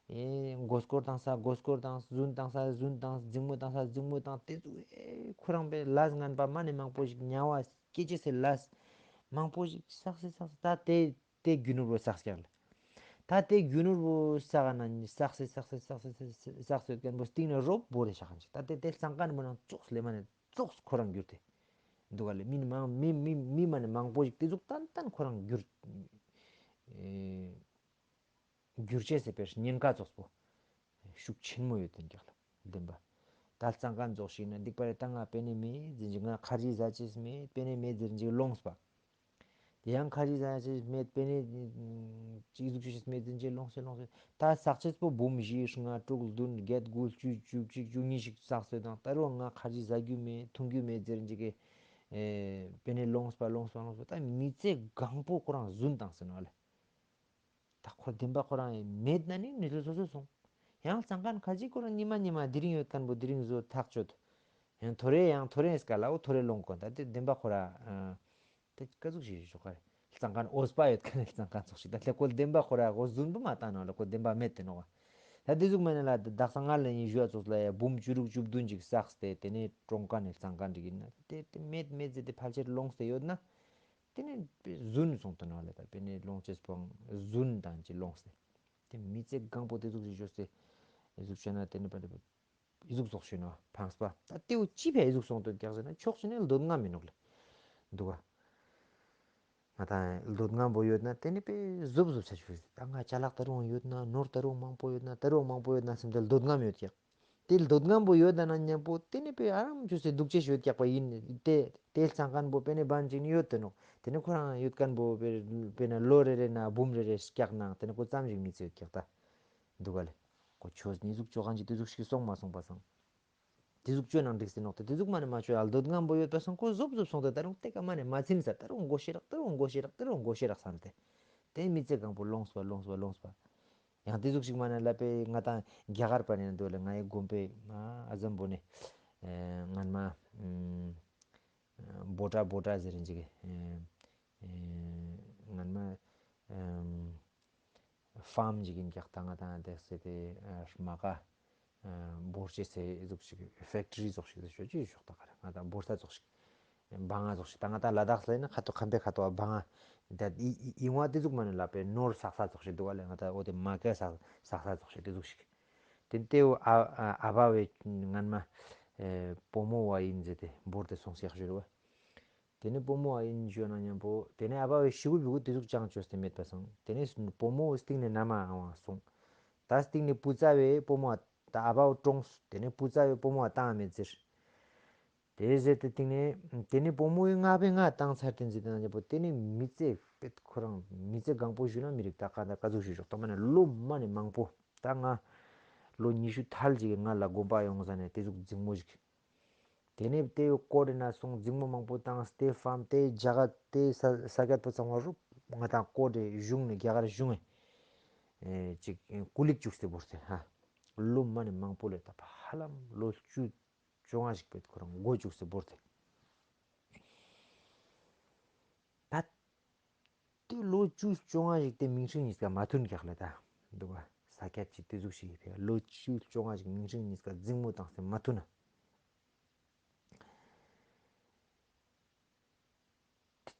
ཨེ་མགོ་སྐོར་བཏང་ས་མགོ་སྐོར་དང་རྫུན་བཏང་ས་རྫུན་དང་འཛིང་མོ་བཏང་ས་འཛིང་མོ་དང་དེ་ཟུག་ཨེ་ཁོ་རང་པའི་ལས་ངན་པ་མ་ནས་མང་པོ་ཞིག་ཉ་བ་སྐྱེ་ཅེས་སེ་ལས་མང་པོ་ཞིག་བསགས་སེ་བསགས་སེ་ད་དེ། དེ་རྒྱུ་ནོར་བོ་བསགས་ཀྱག་ལ། ད་དེ་རྒྱུ་ནོར་བོ་བསགས་ན་བསགས་སེ་བསགས་སེ་བསགས་སེ་བསགས་སེ་བསྐན་པོ་སྟེང་ན་རོབ་བོ་རེ་བཞག་ག་ཅིག་ད་དེ་དེ་གཙང་མཁན་པོ་ནང་ཙོགས་ལས་མ་ནས་ཙོགས་ཁོ་རང་གྱུར་ཏེ། འདུག་ག་ལས་མི་མང་མི་མི་མི་མ་ནས་མང་པོ་ཞིག་དེ་ཟུག་ཏན་ཏན་ཁོ་རང་གྱུར། ཨེ། འགྱུར་བྱེད་ཟེར་པའི་ཉེན་ཁ་ཙོགས་པོ་ཤུགས་ཆེན་མོ་ཡོད་དེ་འདྲ་ལ་བདེན་པ། ད་གཙང་མཁན་ཙོགས་ཤིག་ན་སྡིག་པ་རེ་ད་ང་པེ་ནེ་མེད་ཟེར་གྱི་ང་ཁ་རི་ཟ་ཅེས་མེད་པེ་ནེ་མེད་ཟེར་གྱི་ལོངས་པ། དེ་ཡང་ཁ་རི་ཟ་ཅེས་མེད་པེ་ནེ་ཅིག་ཟུག་ཅུ་ཅེས་མེད་ཟེར་གྱི་ལོངས་སེ་ལོངས་སེ་ད་བསགས་ཅེས་པོ་འབུམ་བཞི་ལྔ་དྲུག་བདུན་བརྒྱད་དགུ་བཅུ་བཅུ་གཅིག་བཅུ་གཉིས་ཤིག་བསགས་སེ་དང་ད་རུང་ང་ཁ་རི་ཟ་རྒྱུ་མེད་འཐུང་རྒྱུ་མེད་ཟེར་གྱི་གི་པེ་ནེ་ལོངས་པ་ལོངས་པ་ལོངས་པ་ད་མི་ཚེ་གང་པོ་ཁོ་རང་རྫུན་བཏང་སེ་ནོ་ལེ། ད་ཁོ་བདེན་པ་ཁོ་རང་ཡང་མེད་ན་ནི་ནི་ལོ་སོ་སོ་སོང་། ཡང་གཙང་མཁན་ཁ་ཅིག་ཁོ་རང་ཉི་མ་ཉི་མ་དེ་རིང་ཡོད་མཁན་པོ་དེ་རིང་བཟོ་ཐག་ཆོད། ཡང་ཐོ་རེ་ཡང་ཐོ་རེ་སྐ་ལ་འོ་ཐོ་རེ་ལོངས་གོ་ད་དེ་བདེན་པ་ཁོ་ར། ད་ཀ་ཟུག་ཞིག་ཞོག་ག་རེ་གཙང་མཁན་འོས་པ་ཡོད་མཁན་གཙང་མཁན་ཚོགས་ཤིག་ད་ལྷེ་ཁོ་བདེན་པ་ཁོ་ར་འོ་རྫུན་པོ་མ་བཏང་ནོ་ལ་ཁོ་བདེན་པ་མེད་དེ་ནོ་ག་ད་དེ་ཟུག་མེད་ན་ལ་དག་ས་ང་ལ་ཡིན་ཞུ་བ་ཚོགས་ལ་ཡ་འབུམ་བཅུ་དྲུག་བཅུ་བདུན་ཅིག་བསགས་ཏེ་དེ་ནས་གྲོངས་མཁན་ནི་གཙང་མཁན་ཅིག་ཡིན་ན་དེ་དེ་མེད་མེད་ཟེར་དེ་ཕལ་ཆེར་ལོངས་ཏེ་ཡོད་ན། དེ་ནས་རྫུན་སོང་དུ་ནོ་ལ་ད་པེ་ནེ་ལོངས་ཅེས་པོ་རྫུན་དང་ཅི་ལོངས་ཏེ། དེ་མི་ཚེ་གང་པོ་དེ་ཟུག་ཞིག་བཅོས་ཏེ་ཨི་ཟུག་བྱས་ན་དེ་ནི་པ་ཨི་ཟུག་སོགས་ཤིག་ནོ་ཕངས་པ་ད་ལྟེའུ་ཅི་ཕའི་ཨི་ཟུག་སོང་དུ་རྒྱག་ཟེར་ན་ཕྱོགས་ཤིག་ནས་ལྡོད་ང་མི་ནོག་ལེ། འདུག་ག་ང་དང་ལྡོད་ང་པོ་ཡོད་ན་དེ་ནི་པེ་ཟུབ་ཟུབ་ཆ་ཆུ་ད་ང་ཅ་ལག་ད་རུང་ཡོད་ན་ནོར་ད་རུང་མང་པོ་ཡོད་ན་ད་རུང་མང་པོ་ཡོད་ན་སེམས་དེ་ལྡོད་ང་མི་ཡོད་ཀྱག་དེ་ལྡོད་ང་པོ་ཡོད་ད་ན་མཉམ་པོ་དེ་ནི་པེ་ཨ་རམ་ཆུ་སེ་སྡུག་ཅེས་ཡོད་ཀྱག་པ་ཡིན་དེ་དེ་གཙང་མཁན་པོ་པེ་ནི་བན་ཅིག་ནི་ཡོད་དེ་ནོ་དེ་ནི་ཁོ་རང་ཡོད་མཁན་པོ་པེ་པེ་ན་ལོ་རེ་རེ་ན་འབུམ་རེ་རེ་སྐྱག་ནང་དེ་ནི་ཁོ་ཙམ་ཞིག་མི་ཚེ་ཡོད་ཀྱག་ད། འདུག་ག་ལེ། ཁོ་ཆོས་ནི་ཟུག་ཅོ་གང་ཅི་དེ་ཟུག་ཞིག་སོང་མ་སོང་པ་སང་། དེ་ཟུག་ཅོ་ནང་འགྲིག་སེ་ནོག་དེ་དེ་ཟུག་མ་ནི་མ་ཅོ་ཡ་ལྡོད་ང་པོ་ཡོད་པ་སང་ཁོ་ཟོབ་ཟོབ་སོང་དེ་ད་རུང་དེ་ཀ་མ་ནི་མ་ཚིམ་ས་ད་རུང་མགོ་ཤེ་རག་ད་རུང་མགོ་ཤེ་རག་ད་རུང་མགོ་ཤེ་རག་སང་དེ། དེ་མི་ཚེ་གང་པོ་ལོངས་པ་ལོངས་པ་ལོངས་པ། ཡང་དེ་ཟུག་ཞིག་མ་ནི་ལ་པེ་ང་དང་རྒྱ་གར་པ་ནི་འདུག་ལེ་ང་ཡི་དགོན་པའི་ཨ་ཟམ་པོ་ནི། ངན་མ། བོ་ཏྲ་བོ་ཏྲ་ཟེར་རིན་ཅིག་ངན་མ། ཕམ་ཅིག་ཡིན་ཀྱག་ད་ང་དང་དེ་སེ་དེ་མ་ཀ་འབོར་ཆེ་སེ་ཟུག་ཞིག་ཕེག་ཊི་རི་ཟོག་ཞིག་ཟེར་ཤོད་ཅི་ཤོག་ད་ག་རེ་ང་དང་འབོར་ས་ཟོག་ཞིག་བང་ང་ཟོག་ཞིག་ད་ང་དང་ལ་དྭགས་ལ་ཡིན་ན་ཁ་ཐོ་ཁམ་པའི་ཁ་ཐོ་བང་ང་ད་ཡིན་བ་དེ་ཟུག་མ་ནི་ལ་པའི་ནོར་བསགས་ས་ཟོག་ཞིག་འདུག་བ་ལས་ང་དང་འོ་དེ་མ་ཀ་བསགས་བསགས་ས་ཟོག་ཞིག་དེ་ཟུག་ཞིག་དེ་ལྟེ་བོ་ཨ་ཨ་བ་བའི་ངན་མ་བུ་མོ་བ་ཡིན་ཟེར་ཏེ་འབོར་དེ་སོང་ཟེར་ཤོད་བ། དེ་ནས་སྤོ་མོ་ཨ་ཡིན་ཞུ་ན་མཉམ་པོ་དེ་ནས་ཨ་ཕ་བའི་ཤི་གུ་བུ་གུ་དེ་ཟུག་ཅང་བཅོས་ཏེ་མེད་པ་སང་། དེ་ནས་སྤོ་མོ་སྟེང་ནས་ན་མ་ཨང་བ་སོང་། ད་སྟེང་ནས་བུ་ཚ་བའི་སྤོ་མོ་ད་ཨ་ཕ་བ་ཀྲོངས། དེ་ནས་བུ་ཚ་བའི་སྤོ་མོ་བཏང་མེད་ཟེར། དེ་ཟེར་ཏེ་སྟེང་ནས་དེ་ནས་སྤོ་མོའི་ང་པའི་ང་བཏང་ཚར་ཏེ་འཛི་དང་མཉམ་པོ་དེ་ནས་མི་ཚེ་པེད་ཁོ་རང་མི་ཚེ་གང་པོ་ཞུ་ན་མི་རིགས་ད་ག་ད་ག་ཟུག་ཞུ་ཞོག་ད་མ་ནས་ལོ་མ་ནས་མང་པོ་ད་ང་ལོ་ཉི་ཤུ་ཐལ་ཅིག་གི་ང་ལ་དགོན་པ་ཡོང་ས་ནས་དེ་ཟུག་འཛིང་མོ་ཞིག་དེ་ནས་དེ་བཀོད་དེ་ན་སོང་འཛིང་མོ་མང་པོ་བཏང་སྟེ་ཕམ་དེ་རྒྱ་གར་དེ་ས་ས་སྐྱ་པོ་ཚང་བ་རུབ་ང་དང་བཀོད་དེ་གཞུང་ནས་རྒྱ་གར་གཞུང་ངས་ཅིག་ཀུ་ལིག་བཅུག་སྟེ་བོར་ཏེ་ཧ་ལོ་མ་ནས་མང་པོ་ལས་ད་ཧ་ལམ་ལོ་བཅུ་བཅོ་ལྔ་ཞིག་པེད་ཁོ་རང་མགོ་བཅུག་སྟེ་བོར་ཏེ། ད་དེ་ལོ་བཅུ་བཅོ་ལྔ་ཞིག་དེ་མིང་སྲིང་གཉིས་ཀ་མ་མཐུན་ཀྱག་ལ་ད་འདུག་བ། ས་ཁྱད་ཀྱི་དེ་ཟུག་ཞིག་ཕེ་ལོ་བཅུ་བཅོ་ལྔ་ཞིག་མིང་སྲིང་གཉིས་ཀ་འཛིང་མོ་བཏང་སྟེ་མ་མཐུན་ན། དེ་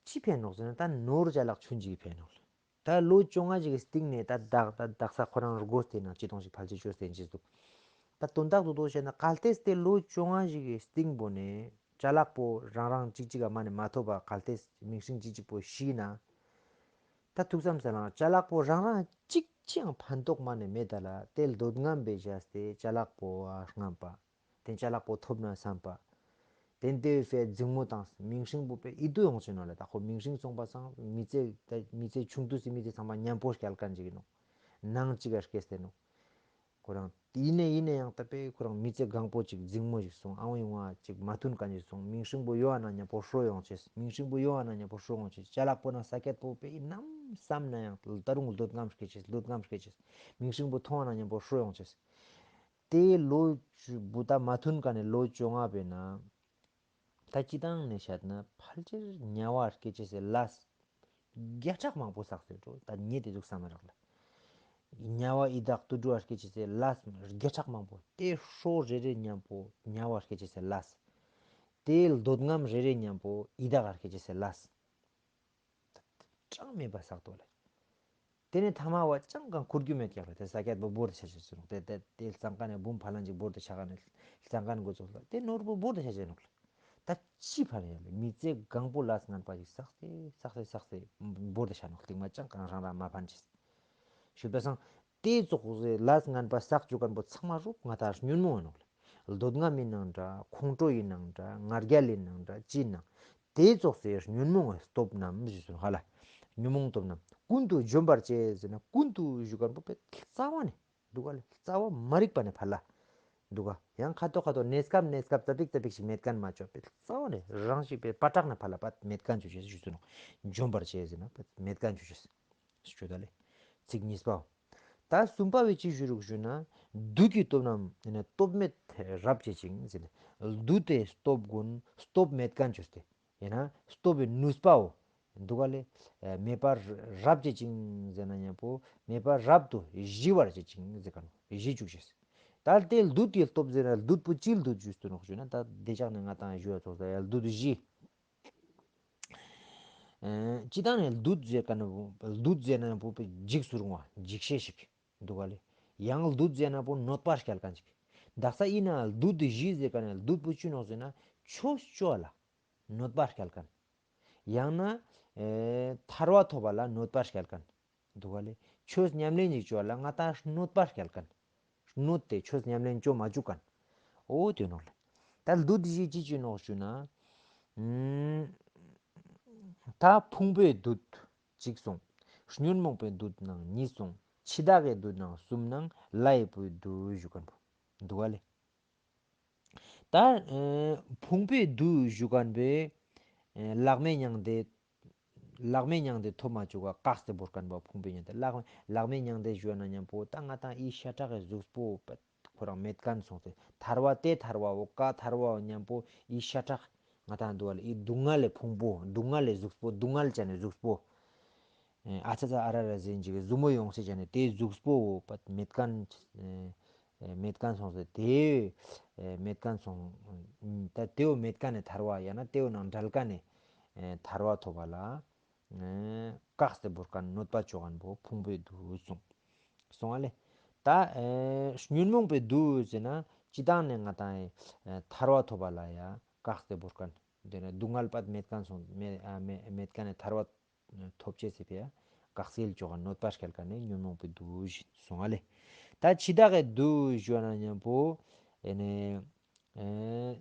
ཅི་ཕན་ནོག་ཟེར་ན་ད་ནོར་ཅ་ལག་ཆུན་ཅིག་ཕན་ནོག་ལ། ད་ལོ་བཅོ་ལྔ་ཅིག་གི་སྟེང་ནས་ད་བདག་ད་བདག་ས་ཁོ་རང་སྒོ་སྟེ་ན་ཅི་གཏོང་ཞིག་ཕལ་ཆེར་བཅོས་ཏེ་འཇིག་འདུག་ད་དོན་དག་ཏུ་དོ་བཤད་ན་གལ་ཏེ་དེ་ལོ་བཅོ་ལྔ་ཞིག་གི་སྟེང་པོ་ནས་ཅ་ལག་པོ་རང་རང་གཅིག་གཅིག་ག་མ་ནས་མ་ཐོབ་པ་གལ་ཏེ་མིང་སྲིང་གཅིག་གཅིག་པོ་ཤི་ན། ད་ཐུགས་བསམ་ཟེར་ལང་ཅ་ལག་པོ་རང་རང་གཅིག་ཅིའང་ཕན་ཐོགས་མ་ནས་མེད་ད་ལ་དེ་འདོད་རྔམ་པའི་བཞག་སྟེ་ཅ་ལག་པོ་ཨ་རྔམ་པ། དེ་ཅ་ལག་པོ་ཐོབ་ན་བསམ་པ། དེ་འདི་ཕའི་འཛིང་མོ་དང་མིང་སྲིང་པོ་པའི་ཨི་དུ་ཡོང་ཆེ་ནོ་ལ་ད་ཁོ་མིང་སྲིང་སོང་པ་སང་མི་ཚེ་ད་མི་ཚེ་ཆུང་དུས་སི་མི་ཚེ་ཚང་མ་མཉམ་པོ་སྐྱལ་མཁན་ཅིག་ཡིན་ནོ། ནང་གཅིག་ག་སྐྱེས་ཏེ་ནོ། ཁོ་རང་ཡིན་ནས་ཡིན་ནས་ཡང་ད་པའི་ཁོ་རང་མི་ཚེ་གང་པོ་ཅིག་འཛིང་མོ་ཞིག་སོང་ཨང་ཡོང་བ་ཅིག་མ་མཐུན་མཁན་ཅིག་སོང་མིང་སྲིང་པོ་ཡོང་བ་ན་མཉམ་པོ་ཧྲོ་ཡོང་ཆེས་མིང་སྲིང་པོ་ཡོང་བ་ན་མཉམ་པོ་ཧྲོ་ཡོང་ཆེས་ཅ་ལག་པོ་ན་ས་ཀྱད་པོ་པའི་ནམ་བསམ་ན་ཡང་ད་རུང་འདོད་རྔམ་སྐྱེ་ཆེས་འདོད་རྔམ་སྐྱེ་ཆེས་མིང་སྲིང་པོ་མཐོང་བ་ན་མཉམ་པོ་ཧྲོ་ཡོང་ཆེས། དེའི་ལོ་བཅུ་བུ་ད་མ་མཐུན་ཀ་ནས་ལོ་བཅོ་ལྔ་པའི་ནང་། ད་སྤྱི་བཏང་ནས་བཤད་ན་ཕལ་ཆེར་དམྱལ་བ་སྐྱེ་ཆེས་སེ་ལས་བརྒྱ་ཕྲག་མང་པོ་བསགས་ཟེར་འགྲོ་ད་ཉེ་དེ་ཟུག་བསམ་མ་རག་ལ། དམྱལ་བ་ཡི་དྭགས་དུད་འགྲོ་བ་སྐྱེ་ཆེས་སེ་ལས་བརྒྱ་ཕྲག་མང་པོ་དེ་ཧྲོ་རེ་རེ་མཉམ་པོ་དམྱལ་བ་སྐྱེ་ཆེས་སེ་ལས། དེའི་འདོད་རྔམ་རེ་རེ་མཉམ་པོ་ཡི་དྭགས་སྐྱེ་ཆེས་སེ་ལས། གྲངས་མེད་པ་བསགས་ཏོ་ལ། དེ་ནས་ཐ་མ་བ་ཅང་གང་འཁུར་རྒྱུ་མེད་ཀྱག་ལ་དེ་ས་ཀྱད་པོ་བོར་དུ་ཆ་ཆ་ཟེར་ནོག་དེ་དེ་དེ་ལྩང་ཀ་ནས་འབུམ་ཕ་ལན་ཅིག་བོར་དུ་ཆ་ཀ་ནས་ལྩང་ཀ་ནས་འགོ་ཚུགས་ལ་དེ་ནོར་བུ་བོར་དུ་ཆ་ཆ་ནོག་ལ། ད་ཅི་ཕ་ལ་ཡ་ལ་མི་ཚེ་གང་པོ་ལས་ངན་པ་ཞིག་བསགས་ཏེ་བསགས་ཏེ་བསགས་ཏེ་བོར་དུ་ཆ་ནོག་སྟིང་མ་ཅང་གང་རང་རང་མ་ཕན་ཅིག་ཞུ་པ་སང་དེ་ཙོགས་སེ་ལས་ངན་པ་བསགས་བཅུག་མཁན་པོ་ཚང་མ་རུབ་ང་ད་ཉོན་མོངས་ཡིན་ནོག་ལ། འདོད་རྔམ་ཡིན་ནང་འདྲ་ཁོང་ཁྲོ་ཡིན་ནང་འདྲ་ང་རྒྱལ་ཡིན་ནང་འདྲ་ཅི་ཡིན་ནང་དེ་ཙོགས་སེ་ཉོན་མོངས་སྟོབས་རྣམས་ཞུ་སོང་ཧ་ལ། ཉོན་མོངས་སྟོབས་རྣམས་ཀུན་ཏུ་འཇོམས་པར་བྱེད་ཟེར་ན་ཀུན་ཏུ་ཞུ་མཁན་པོ་པའི་རྩ་བ་ནས་འདུག་ག་ལ་རྩ་བ་མ་རིག་པ་ནས་ཕར་ལ། འདུག་ག་ཡང་ཁ་ཐོག་ཁ་ཐོག་གནས་སྐབས་གནས་སྐབས་ཙ་པིག་ཙ་པིག་ཞིག་མེད་མཁན་མ་ཆོག་པའི་རྩ་བ་ནས་རང་ཞིག་པའི་པ་ཏྲག་ནས་ཕར་ལ་པ་མེད་མཁན་ཆོག་ཅེས་ཞུ་སོང་ནོ། འཇོམས་པར་བྱེད་ཟེར་ན་པ་མེད་མཁན་ཆོག་ཅེས། ཞུ་ད་ལེ། ཚིག་གཉིས་པའོ། ད་གསུམ་པ་བའི་ཅི་ཞུ་རུག་ཞུ་ན། བདུད་ཀྱི་སྟོབས་རྣམས་ཡིན་ན་སྟོབས་མེད་རབ་བྱེད་ཅིང་ཟེར་ནས། བདུད་དེ་སྟོབས་ཀུན་སྟོབས་མེད་མཁན་ཆོས་ཏེ། ཡིན་ན་སྟོབས་པའི་ནུས་པའོ། འདུག་ག་ལེ། མེད་པར་རབ་བྱེད་ཅིང་ཟེར་ན་མཉམ་པོ་མེད་པར་རབ་ཏུ་ཞི་བར་བྱེད་ཅིང་ཟེར་ག་ནོ་ཞི་བཅུག་ཅེས། ད་དེ་བདུད་ཀྱི་སྟོབས་ཟེར་ན་བདུད་པོ་ཅིའི་བདུད་ཞུས་ཏེ་ནོག་ཞུ་ན་ད་བདེ་ཆགས་ནས་ང་དང་ཞུ་བ་ཚོགས་ད་ཡ་བདུད་བཞི། སྤྱི་བཏང་ནས་བདུད་ཟེར་ག་ན་བདུད་ཟེར་ན་བོ་འཇིགས་སུ་རུང་བ་འཇིགས་ཤེས་ཤིག་འདུག་ག་ལེ། ཡང་བདུད་ཟེར་ན་བོ་གནོད་པ་སྐྱལ་མཁན་ཅིག་དག་ས་ཡིན་ན་བདུད་བཞི་ཟེར་ག་ན་བདུད་པོ་ཅི་ནོག་ཟེར་ན་ཆོས་སྤྱོད་ལ་གནོད་པ་སྐྱལ་མཁན། ཡང་ན་ཐར་བ་ཐོབ་པ་ལ་གནོད་པ་སྐྱལ་མཁན། འདུག་ག་ལེ། ཆོས་ཉམས་ལེན་ཅིག་བཅོ་ལ་ང་ད་གནོད་པ་སྐྱལ་མཁན། གནོད་དེ་ཆོས་ཉམས་ལེན་བཅོ་མ་བཅུག་མཁན། ཨོ་དེ་ནོག་ལེ། ད་བདུད་བཞི་ཅི་ཅི་ནོག་ཞུ་ན། ད་ཕུང་པོའི་བདུད་གཅིག་སོང་། ཉོན་མོངས་པའི་བདུད་ནང་གཉིས་སོང་། འཆི་བདག་གི་བདུད་ནང་གསུམ་ནང་ལྷའི་བུའི་བདུད་ཞུ་མཁན་པོ། འདུག་ག་ལེ། ད་ཕུང་པོའི་བདུད་ཞུ་མཁན་པོས་ལག་མེད་མྱང་འདས། ལག་མེད་མྱང་འདས་ཐོབ་མ་བཅུག་ག་བཀག་སྟེ་བོར་མཁན་པོ་ཕུང་པོའི་མྱང་འདས་ལག་ལག་མེད་མྱང་འདས་ཞུ་བ་ན་མཉམ་པོ་ད་ང་དང་ཨི་ཤ་ཁྲག་གི་གཟུགས་པོ་ཁོ་རང་མེད་མཁན་སོང་སྟེ་ཐར་བ་དེ་ཐར་བའོ་ཀ་ཐར་བའོ་མཉམ་པོ་ཨི་ཤ་ཁྲག་ང་དང་འདུག་བ་ལ་ཨི་སྡུག་བསྔལ་ལས་ཕུང་པོ་སྡུག་བསྔལ་ལས་གཟུགས་པོ་སྡུག་བསྔལ་ཅན་ནས་གཟུགས་པོ། ཨ་ཚ་ཚ་ཨ་ར་ར་ཟེར་གྱི་གཟུགས་མོ་ཡོང་སྲིད་ཀྱང་ནས་དེའི་གཟུགས་པོ་བོ་པད་མེད་མཁན་མེད་མཁན་སོང་ཟེར་དེ་མེད་མཁན་སོང་ད་དེའོ་མེད་མཁན་ནས་ཐར་བ་ཡང་ན་དེའོ་ནང་འབྲལ་མཁན་ནས་ཐར་བ་ཐོབ་པ་ལ་བཀག་སྟེ་བོར་མཁན་གནོད་པ་བཅོ་མཁན་པོ་ཕུང་པོའི་བདུད་སོང་སོང་ཨ་ལེ། ད་ཉོན་མོངས་པའི་བདུད་ཟེར་ན་སྤྱི་བཏང་ནས་ང་དང་ཐར་བ་ཐོབ་པ་ལ་ཡང་བཀག་སྟེ་བོར་མཁན། དེ་ནས་སྡུག་བསྔལ་པ་མེད་མཁན་སོང་མེད་ཨ་མེད་མེད་མཁན་ནས་ཐར་བ་ཐོབ་ཅེས་ཟེར་བས་དགག་སེལ་ཆོག་ག་གནོད་པ་སྐྱེལ་མཁན་ནི་ཉོན་མོངས་པའི་བདུད་ཟེར་སོང་ཨ་ལེ། ད་འཆི་བདག་གི་བདུད་ཞུ་ན་མཉམ་པོ་ཨེ་ནས་ཨེ་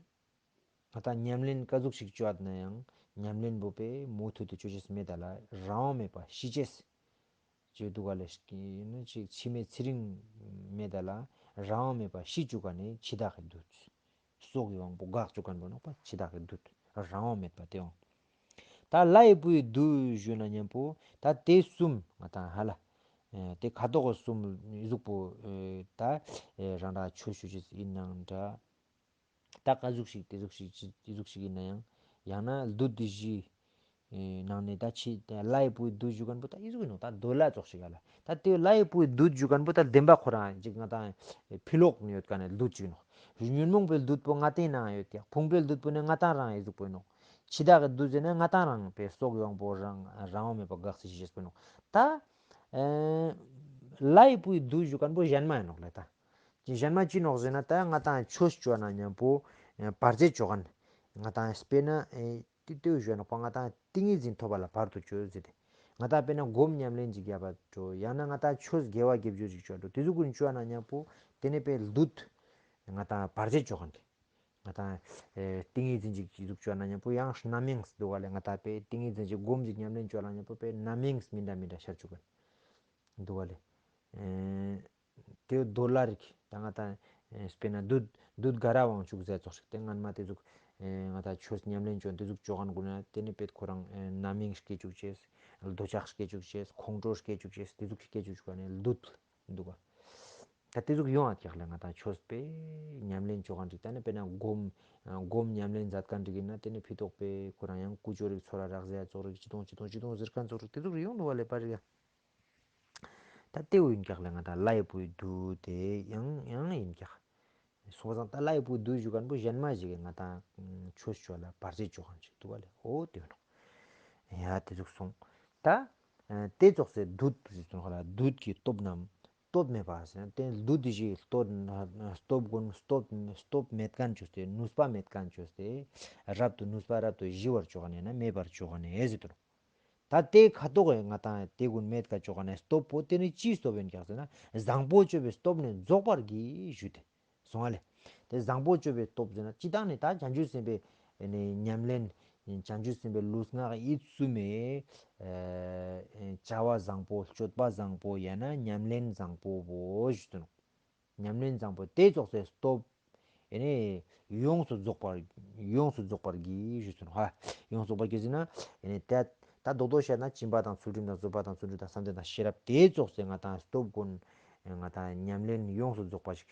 ང་ད་ཉམས་ལེན་ག་ཟུག་ཞིག་བྱོས་ན་ཡང་ཉམས་ལེན་པོ་པས་མུ་མཐུད་དུ་བྱོས་ཅེས་མེད་ད་ལ་རང་དབང་མེད་པ་ཤི་ཅེས། བརྗོད་འདུག་ག་ལས་ནི་ཅིག་འཆི་མེད་ཚེ་རིང་མེད་ད་ལ་རང་དབང་མེད་པ་ཤི་བཅུག་ག་ནས་འཆི་བདག་གི་བདུད། སྲོག་གི་དབང་པོ་འགག་བཅུག་མཁན་པོ་ནོག་པ་འཆི་བདག་གི་བདུད་རང་དབང་མེད་པ་དེ་འོང་། ད་ལྷའི་བུའི་བདུད་ཞུ་ན་མཉམ་པོ་ད་དེ་གསུམ་ང་དང་ཧ་ལ། ཨེ་དེ་ཁ་དོག་གི་གསུམ་གཟུགས་པོ་ཨེ་ད་ཨེ་རང་ར་ཆོས་ཞུ་ཅེས་ཡིན་ནའང་འདྲ། ད་ག་ཟུག་ཞིག་དེ་ཟུག་ཞིག་ཅི་དེ་ཟུག་ཞིག་ཡིན་ན་ཡང་ཡང་ན་བདུད་སྡེ་བཞིའི་ནང་ནས་ད་ཆེས་ལྷའི་བུའི་བདུད་ཞུ་མཁན་པོ་ད་ཨི་ཟུག་ཡིན་ནོག་ད་འདོད་ལྷ་ཙོགས་ཤིག་ཡ་ལ་ད་དེ་ལྷའི་བུའི་བདུད་ཞུ་མཁན་པོ་ད་བདེན་པ་ཁོ་རང་ཅིག་ང་དང་ཕི་ལོག་ནས་ཡོད་མཁན་ནས་བདུད་ཅིག་ནོག་ཉོན་མོངས་པའི་བདུད་པོ་ང་དེའི་ནང་ཡོད་ཀྱག་ཕུང་པོའི་བདུད་པོ་ནི་ང་དང་རང་ཨི་ཟུག་པོ་ཡིན་ནོག་འཆི་བདག་གི་བདུད་ཟེར་ན་ང་དང་རང་པའི་སྲོག་དབང་པོ་རང་རང་དབང་མེད་པ་འགག་སྲིད་ཤེས་པོ་ཡིན་ནོག་ད་ལྷའི་བུའི་བདུད་ཞུ་མཁན་པོ་གཞན་མ་ཡིན་ནོག་ལ་ད། གཞན་མ་ཅི་ནོག་ཟེར་ན་ད་ང་དང་ཆོས་བཅོ་ན་མཉམ་པོ་བར་ཆད་བཅོ་མཁན། ང་དང་དཔེར་ན་ཏི་ཏིའུ་ཞོན་ནོག་པ་ང་དང་ཏིང་ངེ་འཛིན་ཐོབ་པ་ལ་བར་དུ་གཅོད་ཟེར་ཏེ། ང་དང་དཔེར་ན་སྒོམ་ཉམས་ལེན་ཅིག་རྒྱབ་པ་འགྲོ་ཡང་ན་ང་དང་ཆོས་དགེ་བ་དགེ་སྦྱོར་ཅིག་བཅོ་འགྲོ་དེ་ཟུག་ཀུན་བཅོ་ན་མཉམ་པོ་དེ་ནས་པའི་བདུད་ང་དང་བར་ཆད་བཅོ་མཁན་དེ། ང་དང་ཏིང་ངེ་འཛིན་ཅིག་ཅིག་ཟུག་བཅོ་ན་མཉམ་པོ་ཡང་རྣམ་གཡེང་འདུག་ག་ལས་ང་དང་པའི་ཏིང་ངེ་འཛིན་ཅིག་སྒོམ་ཅིག་ཉམས་ལེན་བཅོ་ལ་མཉམ་པོ་པའི་རྣམ་གཡེང་མི་འདྲ་མི་འདྲ་ཤར་བཅུག་ག་འདུག་ག་ལས། དེ་འདོད་ལྷ་རིགས་ད་ང་དང་དཔེར་ན་བདུད་བདུད་དགའ་རབ་དབང་ཕྱུག་ཟེར་ཙོགས་ཤིག་དེ་སྔན་མ་དེ་ཟུག་ང་དང་ཆོས་ཉམས་ལེན་བཅོ་དེ་ཟུག་བཅོ་མཁན་ཀུན་ན་དེ་ནས་པེད་ཁོ་རང་རྣམ་གཡེང་སྐྱེ་བཅུག་ཅེས། འདོད་ཆགས་སྐྱེ་བཅུག་ཅེས་ཁོང་ཁྲོ་སྐྱེ་བཅུག་ཅེས་དེ་ཟུག་སྐྱེ་བཅུག་ཅུག་ནས་བདུད་འདུག་ག་ད་དེ་ཟུག་ཡོང་ཨ་ཀྱག་ལས་ང་དང་ཆོས་པས་ཉམས་ལེན་བཅོ་མཁན་རིགས་ད་ནི་དཔེར་ན་སྒོམ་སྒོམ་ཉམས་ལེན་མཛད་མཁན་རིགས་ཡིན་ན་དེ་ནི་ཕི་ཏོག་པས་ཁོ་རང་ཡང་ཀུ་ཅོ་རིགས་ཚོ་ར་རག་ཟེར་ཙོགས་རིགས་ཅི་དང་ཅི་དང་ཅི་དང་ཟེར་མཁན་ཙོགས་རིགས་དེ་ཟུག་རིགས་ཡོང་འདུག་ག་ལས་པ་རིགས། ད་ལྟེ་བོ་ཡིན་ཀྱག་ལས་ང་དང་ལྷའི་བུའི་བདུད་དེ་ཡང་ཡང་ཡིན་ཀྱག་སོང་ཙང་ད་ལྷའི་བུའི་བདུད་ཞུ་མཁན་པོ་གཞན་མ་ཞིག་གིས་ང་དང་ཆོས་ཆོས་ལ་བར་ཆད་བཅོ་མཁན་ཞིག་འདུག་ག་ལས་འོ་དེ་ཡིན་ནོ། ཡ་དེ་ཟུག་སོང་། ད་དེ་ཙོགས་སེ་བདུད་ཟེར་སོང་ཧ་ལ་བདུད་ཀྱི་སྟོབས་རྣམས་སྟོབས་མེད་པ་ཟེར་ན་དེ་བདུད་དེ་ཞིག་སྟོབས་སྟོབས་ཀུན་སྟོབས་སྟོབས་མེད་མཁན་བཅོས་ཏེ་ནུས་པ་མེད་མཁན་བཅོས་ཏེ་རབ་ཏུ་ནུས་པ་རབ་ཏུ་ཞི་བར་བཅོ་མཁན་ཡང་ན་མེད་པར་བཅོ་མཁན་ཟེར་དོ། ད་དེ་ཁ་ཐོག་གི་ང་དང་དེ་ཀུན་མེད་ཀ་བཅོ་མཁན་ནས་སྟོབས་པོ་དེ་ནི་ཅིའི་སྟོབས་ཡིན་ཀྱག་ཟེར་ན་བཟང་པོ་སྤྱོད་པའི་སྟོབས་ནི་རྫོགས་པར་གྱིས་ཞུས་ཏེ། སོང་ཨ་ལས། དེ་བཟང་པོ་སྤྱོད་པའི་སྟོབས་ཟེར་ན་སྤྱི་བཏང་ནི་ད་བྱང་ཆུབ་སེམས་དཔའི་ནི་ཉམས་ལེན། བྱང་ཆུབ་སེམས་དཔའི་ལུས་ངག་ཡིད་གསུམ་མེ། བྱ་བ་བཟང་པོ་སྤྱོད་པ་བཟང་པོ་ཡང་ན་ཉམས་ལེན་བཟང་པོ་བོ་ཞུས་ཏེ་ནོ། ཉམས་ལེན་བཟང་པོ་དེ་རྫོགས་སའི་སྟོབས། ཨེ་ནས་ཡོངས་སུ་རྫོགས་པར་ཡོངས་སུ་རྫོགས་པར་གྱིས་ཞུས་ཟིན་ཧ། ཡོངས་སུ་རྫོགས་པར་གྱིས་ཟིན་ན་ཨེ་ནས་ད་ད་རྡོག་རྡོག་བཤད་ན་སྦྱིན་པ་དང་ཚུལ་ཁྲིམས་དང་བཟོད་པ་དང་བརྩོན་འགྲུས་དང་བསམ་གཏན་དང་ཤེས་རབ་དེ་རྫོགས་སའི་ང་དང་སྟོབས་ཀུན་ང་དང་ཉམས་ལེན་ཡོངས་སུ་རྫོགས་པ་ཞིག་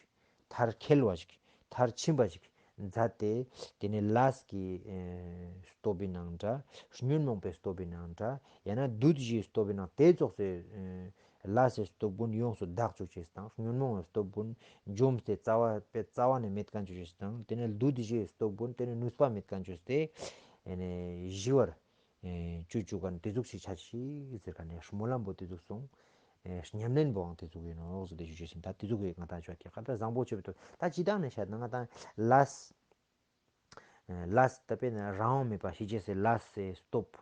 མཐར་འཁྱོལ་བ་ཞིག་མཐར་ཕྱིན་པ་ཞིག་མཛད་དེ། དེ་ནས་ལས་ཀྱི་ཨེ་སྟོབས་པའི་ནང་འདྲ། ཉོན་མོངས་པའི་སྟོབས་པའི་ནང་འདྲ། ཡང་ན་བདུད་བཞིའི་སྟོབས་པའི་ནང་དེ་རྫོགས་སའི་ཨེ་ལས་སའི་སྟོབས་ཀུན་ཡོངས་སུ་དག་བཅུག་ཅེས་དང་ཉོན་མོངས་པའི་སྟོབས་ཀུན་འཇོམས་ཏེ་རྩ་བ་པའི་རྩ་བ་ནས་མེད་མཁན་བཅོས་ཅེས་དང་དེ་ནས་བདུད་བཞིའི་སྟོབས་ཀུན་དེ་ནས་ནུས་པ་མེད་མཁན་བཅོས་ཏེ་ཨེ་ནས་ཞི་བར་ཨེ་བཅོས་བཅུག་མཁན་དེ་ཟུག་ཞིག་ཆ་ཞིག་ཟེར་མཁན་ནས་སྨོན་ལམ་པོ་དེ་ཟུག་སོང་། ཨེ་ཉམས་ལེན་པོའང་དེ་ཟུག་ཡིན་ནོ་ཟེར་ཏེ་ཞུ་ཅེས་ཟིན་ད་དེ་ཟུག་གི་ང་དང་ཆོས་ཀྱི་ཁ་ད་བཟང་པོ་སྤྱོད་པའི་ཐོག་ད་སྤྱི་བཏང་ནས་བཤད་ན་ང་དང་ལས། ལས་ད་དཔེར་ན་རང་དབང་མེད་པ་ཤི་ཅེས་སི་ལས་སི་སྟོབས་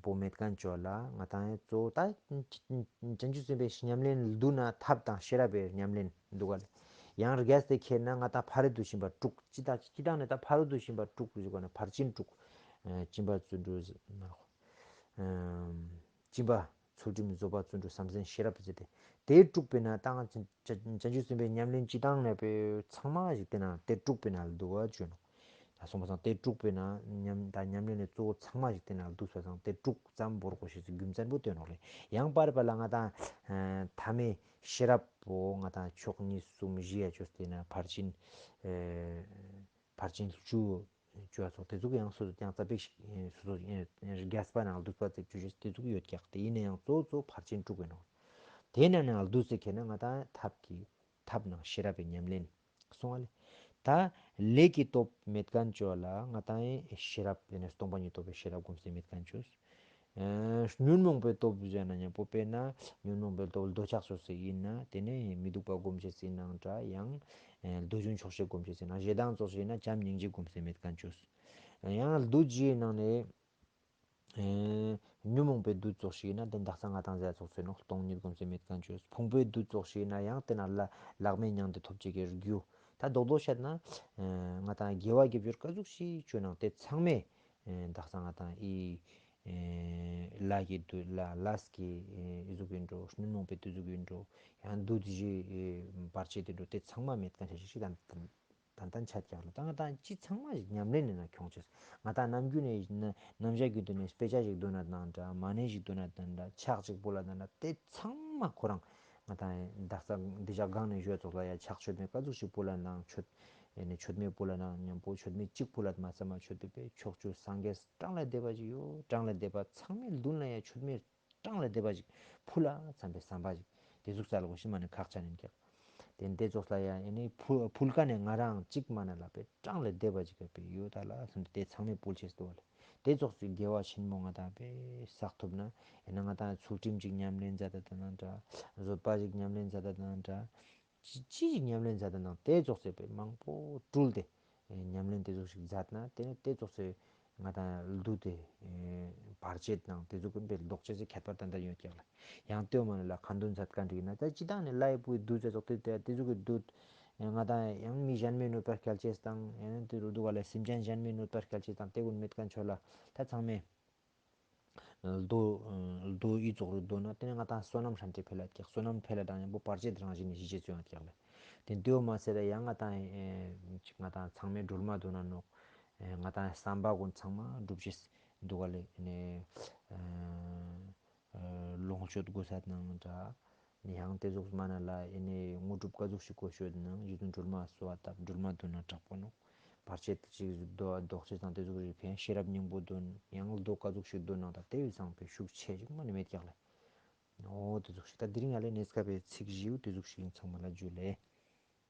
པོ་མེད་མཁན་བཅོ་ལ་ང་དང་གཙོ་བོ་ད་བྱང་ཆུབ་སེམས་དཔའི་ཉམས་ལེན་བསྡུ་ན་ཐབས་དང་ཤེས་རབ་པའི་ཉམས་ལེན་འདུག་ག་ལས་ཡང་རྒྱས་ཏེ་ཁྱེར་ན་ང་དང་ཕ་རོལ་ཏུ་ཕྱིན་པ་དྲུག་ཅི་ད་ཅི་དང་ནས་ད་ཕ་རོལ་ཏུ་ཕྱིན་པ་དྲུག་ཞུ་ག་ན་ཕར་ཕྱིན་དྲུག་སྦྱིན་པ་བརྩོན་འགྲུས་མ་རོགས། སྦྱིན་པ་ཚུལ་ཁྲིམས་བཟོད་པ་བརྩོན་འགྲུས་བསམ་གཏན་ཤེས་རབ་ཟེར་ཏེ། དེ་དྲུག་པས་ན་ད་ང་བྱང་ཆུབ་སེམས་དཔའི་ཉམས་ལེན་སྤྱི་བཏང་ནས་པའི་ཚང་མ་ཞིག་དེ་ན་དེ་དྲུག་པས་ན་ལ་འདུ་བ་བརྗོད་ནོ། ད་སོང་པ་སང་དེ་དྲུག་པས་ན་ཉམས་ད་ཉམས་ལེན་ལས་གཙོ་བོ་ཚང་མ་ཞིག་དེ་ན་ལ་འདུ་སོང་དེ་དྲུག་ཙམ་བོར་དགོས་ཤེས་སུ་རྒྱུ་མཚན་པོ་སྟོན་ནོ་རེད། ཡང་པར་པ་ལ་ང་དང་ཐ་མའི་ཤེས་རབ་པོ་ང་དང་ཕྱོགས་གཉིས་གསུམ་བཞི་ཡ་བཅོས་ཏེ་ན་ཕར་ཕྱིན་ཕར་ཕྱིན་བཅུ། བཅོས་སོགས་དེ་ཚོ་ཡང་སོ་སོ་ཀྱང་རྩ་བའི་སོ་སོ་རྒྱས་པ་ནང་བསྡུས་པ་ཙེག་བཅུ་ཞེས་དེ་ཚོ་ཡོད་ཀྱག་དེ་ཡིན་ན་ཡང་གཙོ་བོ་གཙོ་བོ་ཕར་ཕྱིན་དྲུག་པའི་ནང་། དེ་ནང་ནས་བསྡུས་ཚེ་ཁྱེད་ན་ང་དང་ཐབས་ཀྱི་ཐབས་ནང་ཤེས་རབ་པའི་ཉམས་ལེན་སོང་བ་ལས། ད་ལས་ཀྱི་སྟོབས་མེད་མཁན་བཅོས་ལ་ང་དང་ཡང་ཤེས་རབ་དེ་ནས་སྟོང་པ་ཉིད་རྟོགས་པའི་ཤེས་རབ་སྒོམ་སེམས་མེད་མཁན་བཅོས། ཉོན་མོངས་པའི་སྟོབས་བཟོས་ན་མཉམ་པོ་དཔེར་ན་ཉོན་མོངས་པའི་སྟོབས་འདོད་ཆགས་སོགས་སུ་ཡིན་ན་དེ་ནས་མི་སྡུག་པ་སྒོམ་བྱེད་ཟིན་ནང་འདྲ་ཡང་འདོད་ཆུང་ཆོག་ཤེས་སྒོམ་བྱེད་ཟིན་ན་ཞེ་སྡང་ཙོགས་ཤིག་ཡིན་ན་བྱམས་སྙིང་རྗེ་སྒོམ་སེམས་མེད་མཁན་བཅོས། ཡང་བདུད་བཞིའི་ནང་ནས། ཨེ། ཉོན་མོངས་པའི་བདུད་ཙོགས་ཤིག་ཡིན་ན་དེ་དག་ས་ང་དང་ཟས་ཙོགས་ཚོས་ནོག་སྟོང་ཉིད་སྒོམ་ཚེ་མེད་མཁན་ཆོས། ཕུང་པོའི་བདུད་ཙོགས་ཤིག་ཡིན་ན་ཡང་དེ་ན་ལ་ལག་མེད་མྱང་འདས་ཐོབ་བྱེད་ཀྱི་རྒྱུ། ད་རྡོག་རྡོག་བཤད་ན། ཨེ། ང་དང་དགེ་བ་དགེ་སྦྱོར་ག་ཟུག་ཞིག་བཅོས་ནང་དེ་ཚང་མས། ཨེ། དག་ས་ང་དང་ཨི། ཨེ། ལ་གི་བདུད་ལ་ལས་ཀྱི་ཨེ་ཟུག་ཡིན་འགྲོ། ཉོན་མོངས་པའི་བདུད་ཟུག་ཡིན་འགྲོ། ཡང་བདུད་བཞི་ཨེ་བར་ཆད་དེ་འགྲོ་དེ་ཚང་མ་མེད་མཁན་ཆོས་ཤིག་དང་། ཏན་ཏན་ཆ་རྒྱག་ལ་ད་ང་དང་ཅི་ཚང་མ་ཞིག་ཉམས་ལེན་ནས་ན་ཁྱོང་ཆེས། ང་དང་ནམ་རྒྱུན་ནས་ན་ནམ་ཞག་རྒྱུན་དུ་ནས་དཔེ་ཆ་ཞིག་འདོན་ན་དང་འདྲ། མ་ཎི་ཞིག་འདོན་ན་དང་འདྲ། ཕྱག་ཅིག་ཕུལ་ལ་དང་འདྲ། དེ་ཚང་མ་ཁོ་རང་ང་དང་དག་ས་འདི་ཞག་སྒང་ནས་ཞོལ་ཙོགས་ལ་ཡ་ཕྱག་མཆོད་མེ་ག་ཟུག་ཞིག་ཕུལ་ལ་ནང་མཆོད། ཨེ་ནས་མཆོད་མེ་ཕུལ་ལ་ནང་མཉམ་པོ་མཆོད་མེ་གཅིག་ཕུལ་ལ་མ་ཚད་མ་མཆོད་པའི་ཕྱོགས་བཅུ་སངས་རྒྱས་གྲངས་ལས་འདས་པ་ཞིག་ཡོད། གྲངས་ལས་འདས་པ་ཚང་མའི་མདུན་ལ་ཡ་མཆོད་མེ་གྲངས་ལས་འདས་པ་ཅིག་ཕུལ་ལ་བསམ་པའི་བསམ་པ་ཅིག་དེ་ཟུག་རྩ་ལ་གོ་ཤི་མ་ནི་ཁག་ཆ་ནན་ཀྱག་དེ་འདས་ཙོགས་ལ་ཡང་ཨེ་ནི་ཕུ་ཕུལ་ཀ་ནས་ང་རང་གཅིག་མ་ན་ལ་པའི་གྲངས་ལས་འདས་པ་ཅིག་པའི་ཡོད་ད་ལ་སོང་དེ་ཚང་མས་ཕུལ་ཆེས་འདུག་བ་ལ། དེ་ཙོགས་སུ་དགེ་བ་ཆེན་མོ་ང་དང་པས་བསགས་ཐུབ་ན་ཨེ་ན་ང་དང་ཚུལ་ཁྲིམས་ཅིག་ཉམས་ལེན་མཛད་ད་ད་ན་འདྲ། བཟོད་པ་ཅིག་ཉམས་ལེན་མཛད་ད་ད་ན་འདྲ། ཅི་ཅི་ཞིག་ཉམས་ལེན་མཛད་དང་དེ་ཙོགས་སེ་པའི་མང་པོ་སྤྲུལ་ཏེ་ཉམས་ལེན་དེ་ཙོགས་ཤིག་མཛད་ན་དེ་ནི་དེ་ཙོགས་སེ་ང་དང་བདུད་དེ་བར་ཆད་དང་དེ་ཙོགས་ཀུན་པའི་ལྡོག་ཆེས་སི་ཁྱད་པར་ཏན་ཏན་ཡོད་ཀྱག་ལ། ཡང་ལྟོས་མ་ནི་ལ་ཁ་འདོན་མཛད་མཁན་ཅིག་ཡིན་ན་ད་ཅི་དང་ནི་ལྷའི་བུའི་བདུད་ཟེར་ཙོགས་དེ་དེ་ཙོགས་ཀྱི་བདུད་ང་དང་ཡང་མི་གཞན་མའི་གནོད་པར་སྐྱེལ་ཆེས་དང་ཡང་དེ་རུ་འདུག་ག་ལ་སེམས་ཅན་གཞན་མའི་གནོད་པར་སྐྱེལ་ཆེས་དང་དེ་ཀུན་མེད་མཁན་ཆོས་ལ་ད་ཚང་མས། རྡོ་རྡོ་ཨི་ཙོགས་རུ་རྡོ་ན་དེ་ནས་ང་དང་བསོད་ནམས་ཧྲན་ཏེ་འཕེལ་ལ་ཀྱག་བསོད་ནམས་འཕེལ་ལ་དང་ཡང་པོ་བར་ཆད་རང་བཞིན་ནས་ཞི་བྱེད་བརྩོན་ཡོད་ཀྱག་ལ། དེ་འདུས་མ་ཟད་ཡང་ང་དང་ང་དང་ཚང་མས་སྒྲོལ་མ་འདོན་ན་ནོག་ང་དང་བསམ་པ་ཀུན་ཚང་མ་འགྲུབ་ཅེས་འདུག་ག་ལེ་ནས། ལོངས་སྤྱོད་དགོས་ས་ནང་འདྲ། ཡང་དེ་ཟུག་མ་ན་ལ་ཨེ་ནས་དངོས་གྲུབ་ག་ཟུག་ཞིག་གོ་ཤོད་ནང་ཡིད་དུ་སྒྲོལ་མ་གསོལ་བ་བཏབ་སྒྲོལ་མ་འདོན་ན་དྲག་པོ་ནོག་བར་ཆད་ཅིག་ཟུག་རྡོ་ལྡོག་ཆེས་དང་དེ་ཟུག་རིགས་ཕན་ཤེས་རབ་སྙིང་པོ་འདོན་ཡང་རྡོ་ག་ཟུག་ཞིག་འདོན་ནང་དང་དེ་བས་བཟང་པའི་ཤུགས་ཆེ་ཞིག་མ་ནི་མེད་ཀྱག་ལེ། འོ་དེ་ཟུག་ཞིག་ད་དེ་རིང་ང་ལས་གནས་སྐབས་པའི་ཚིག་བཞིའུ་དེ་ཟུག་ཞིག་ཡིན་ཚང་མ་ལ་འཇུ་ལེ།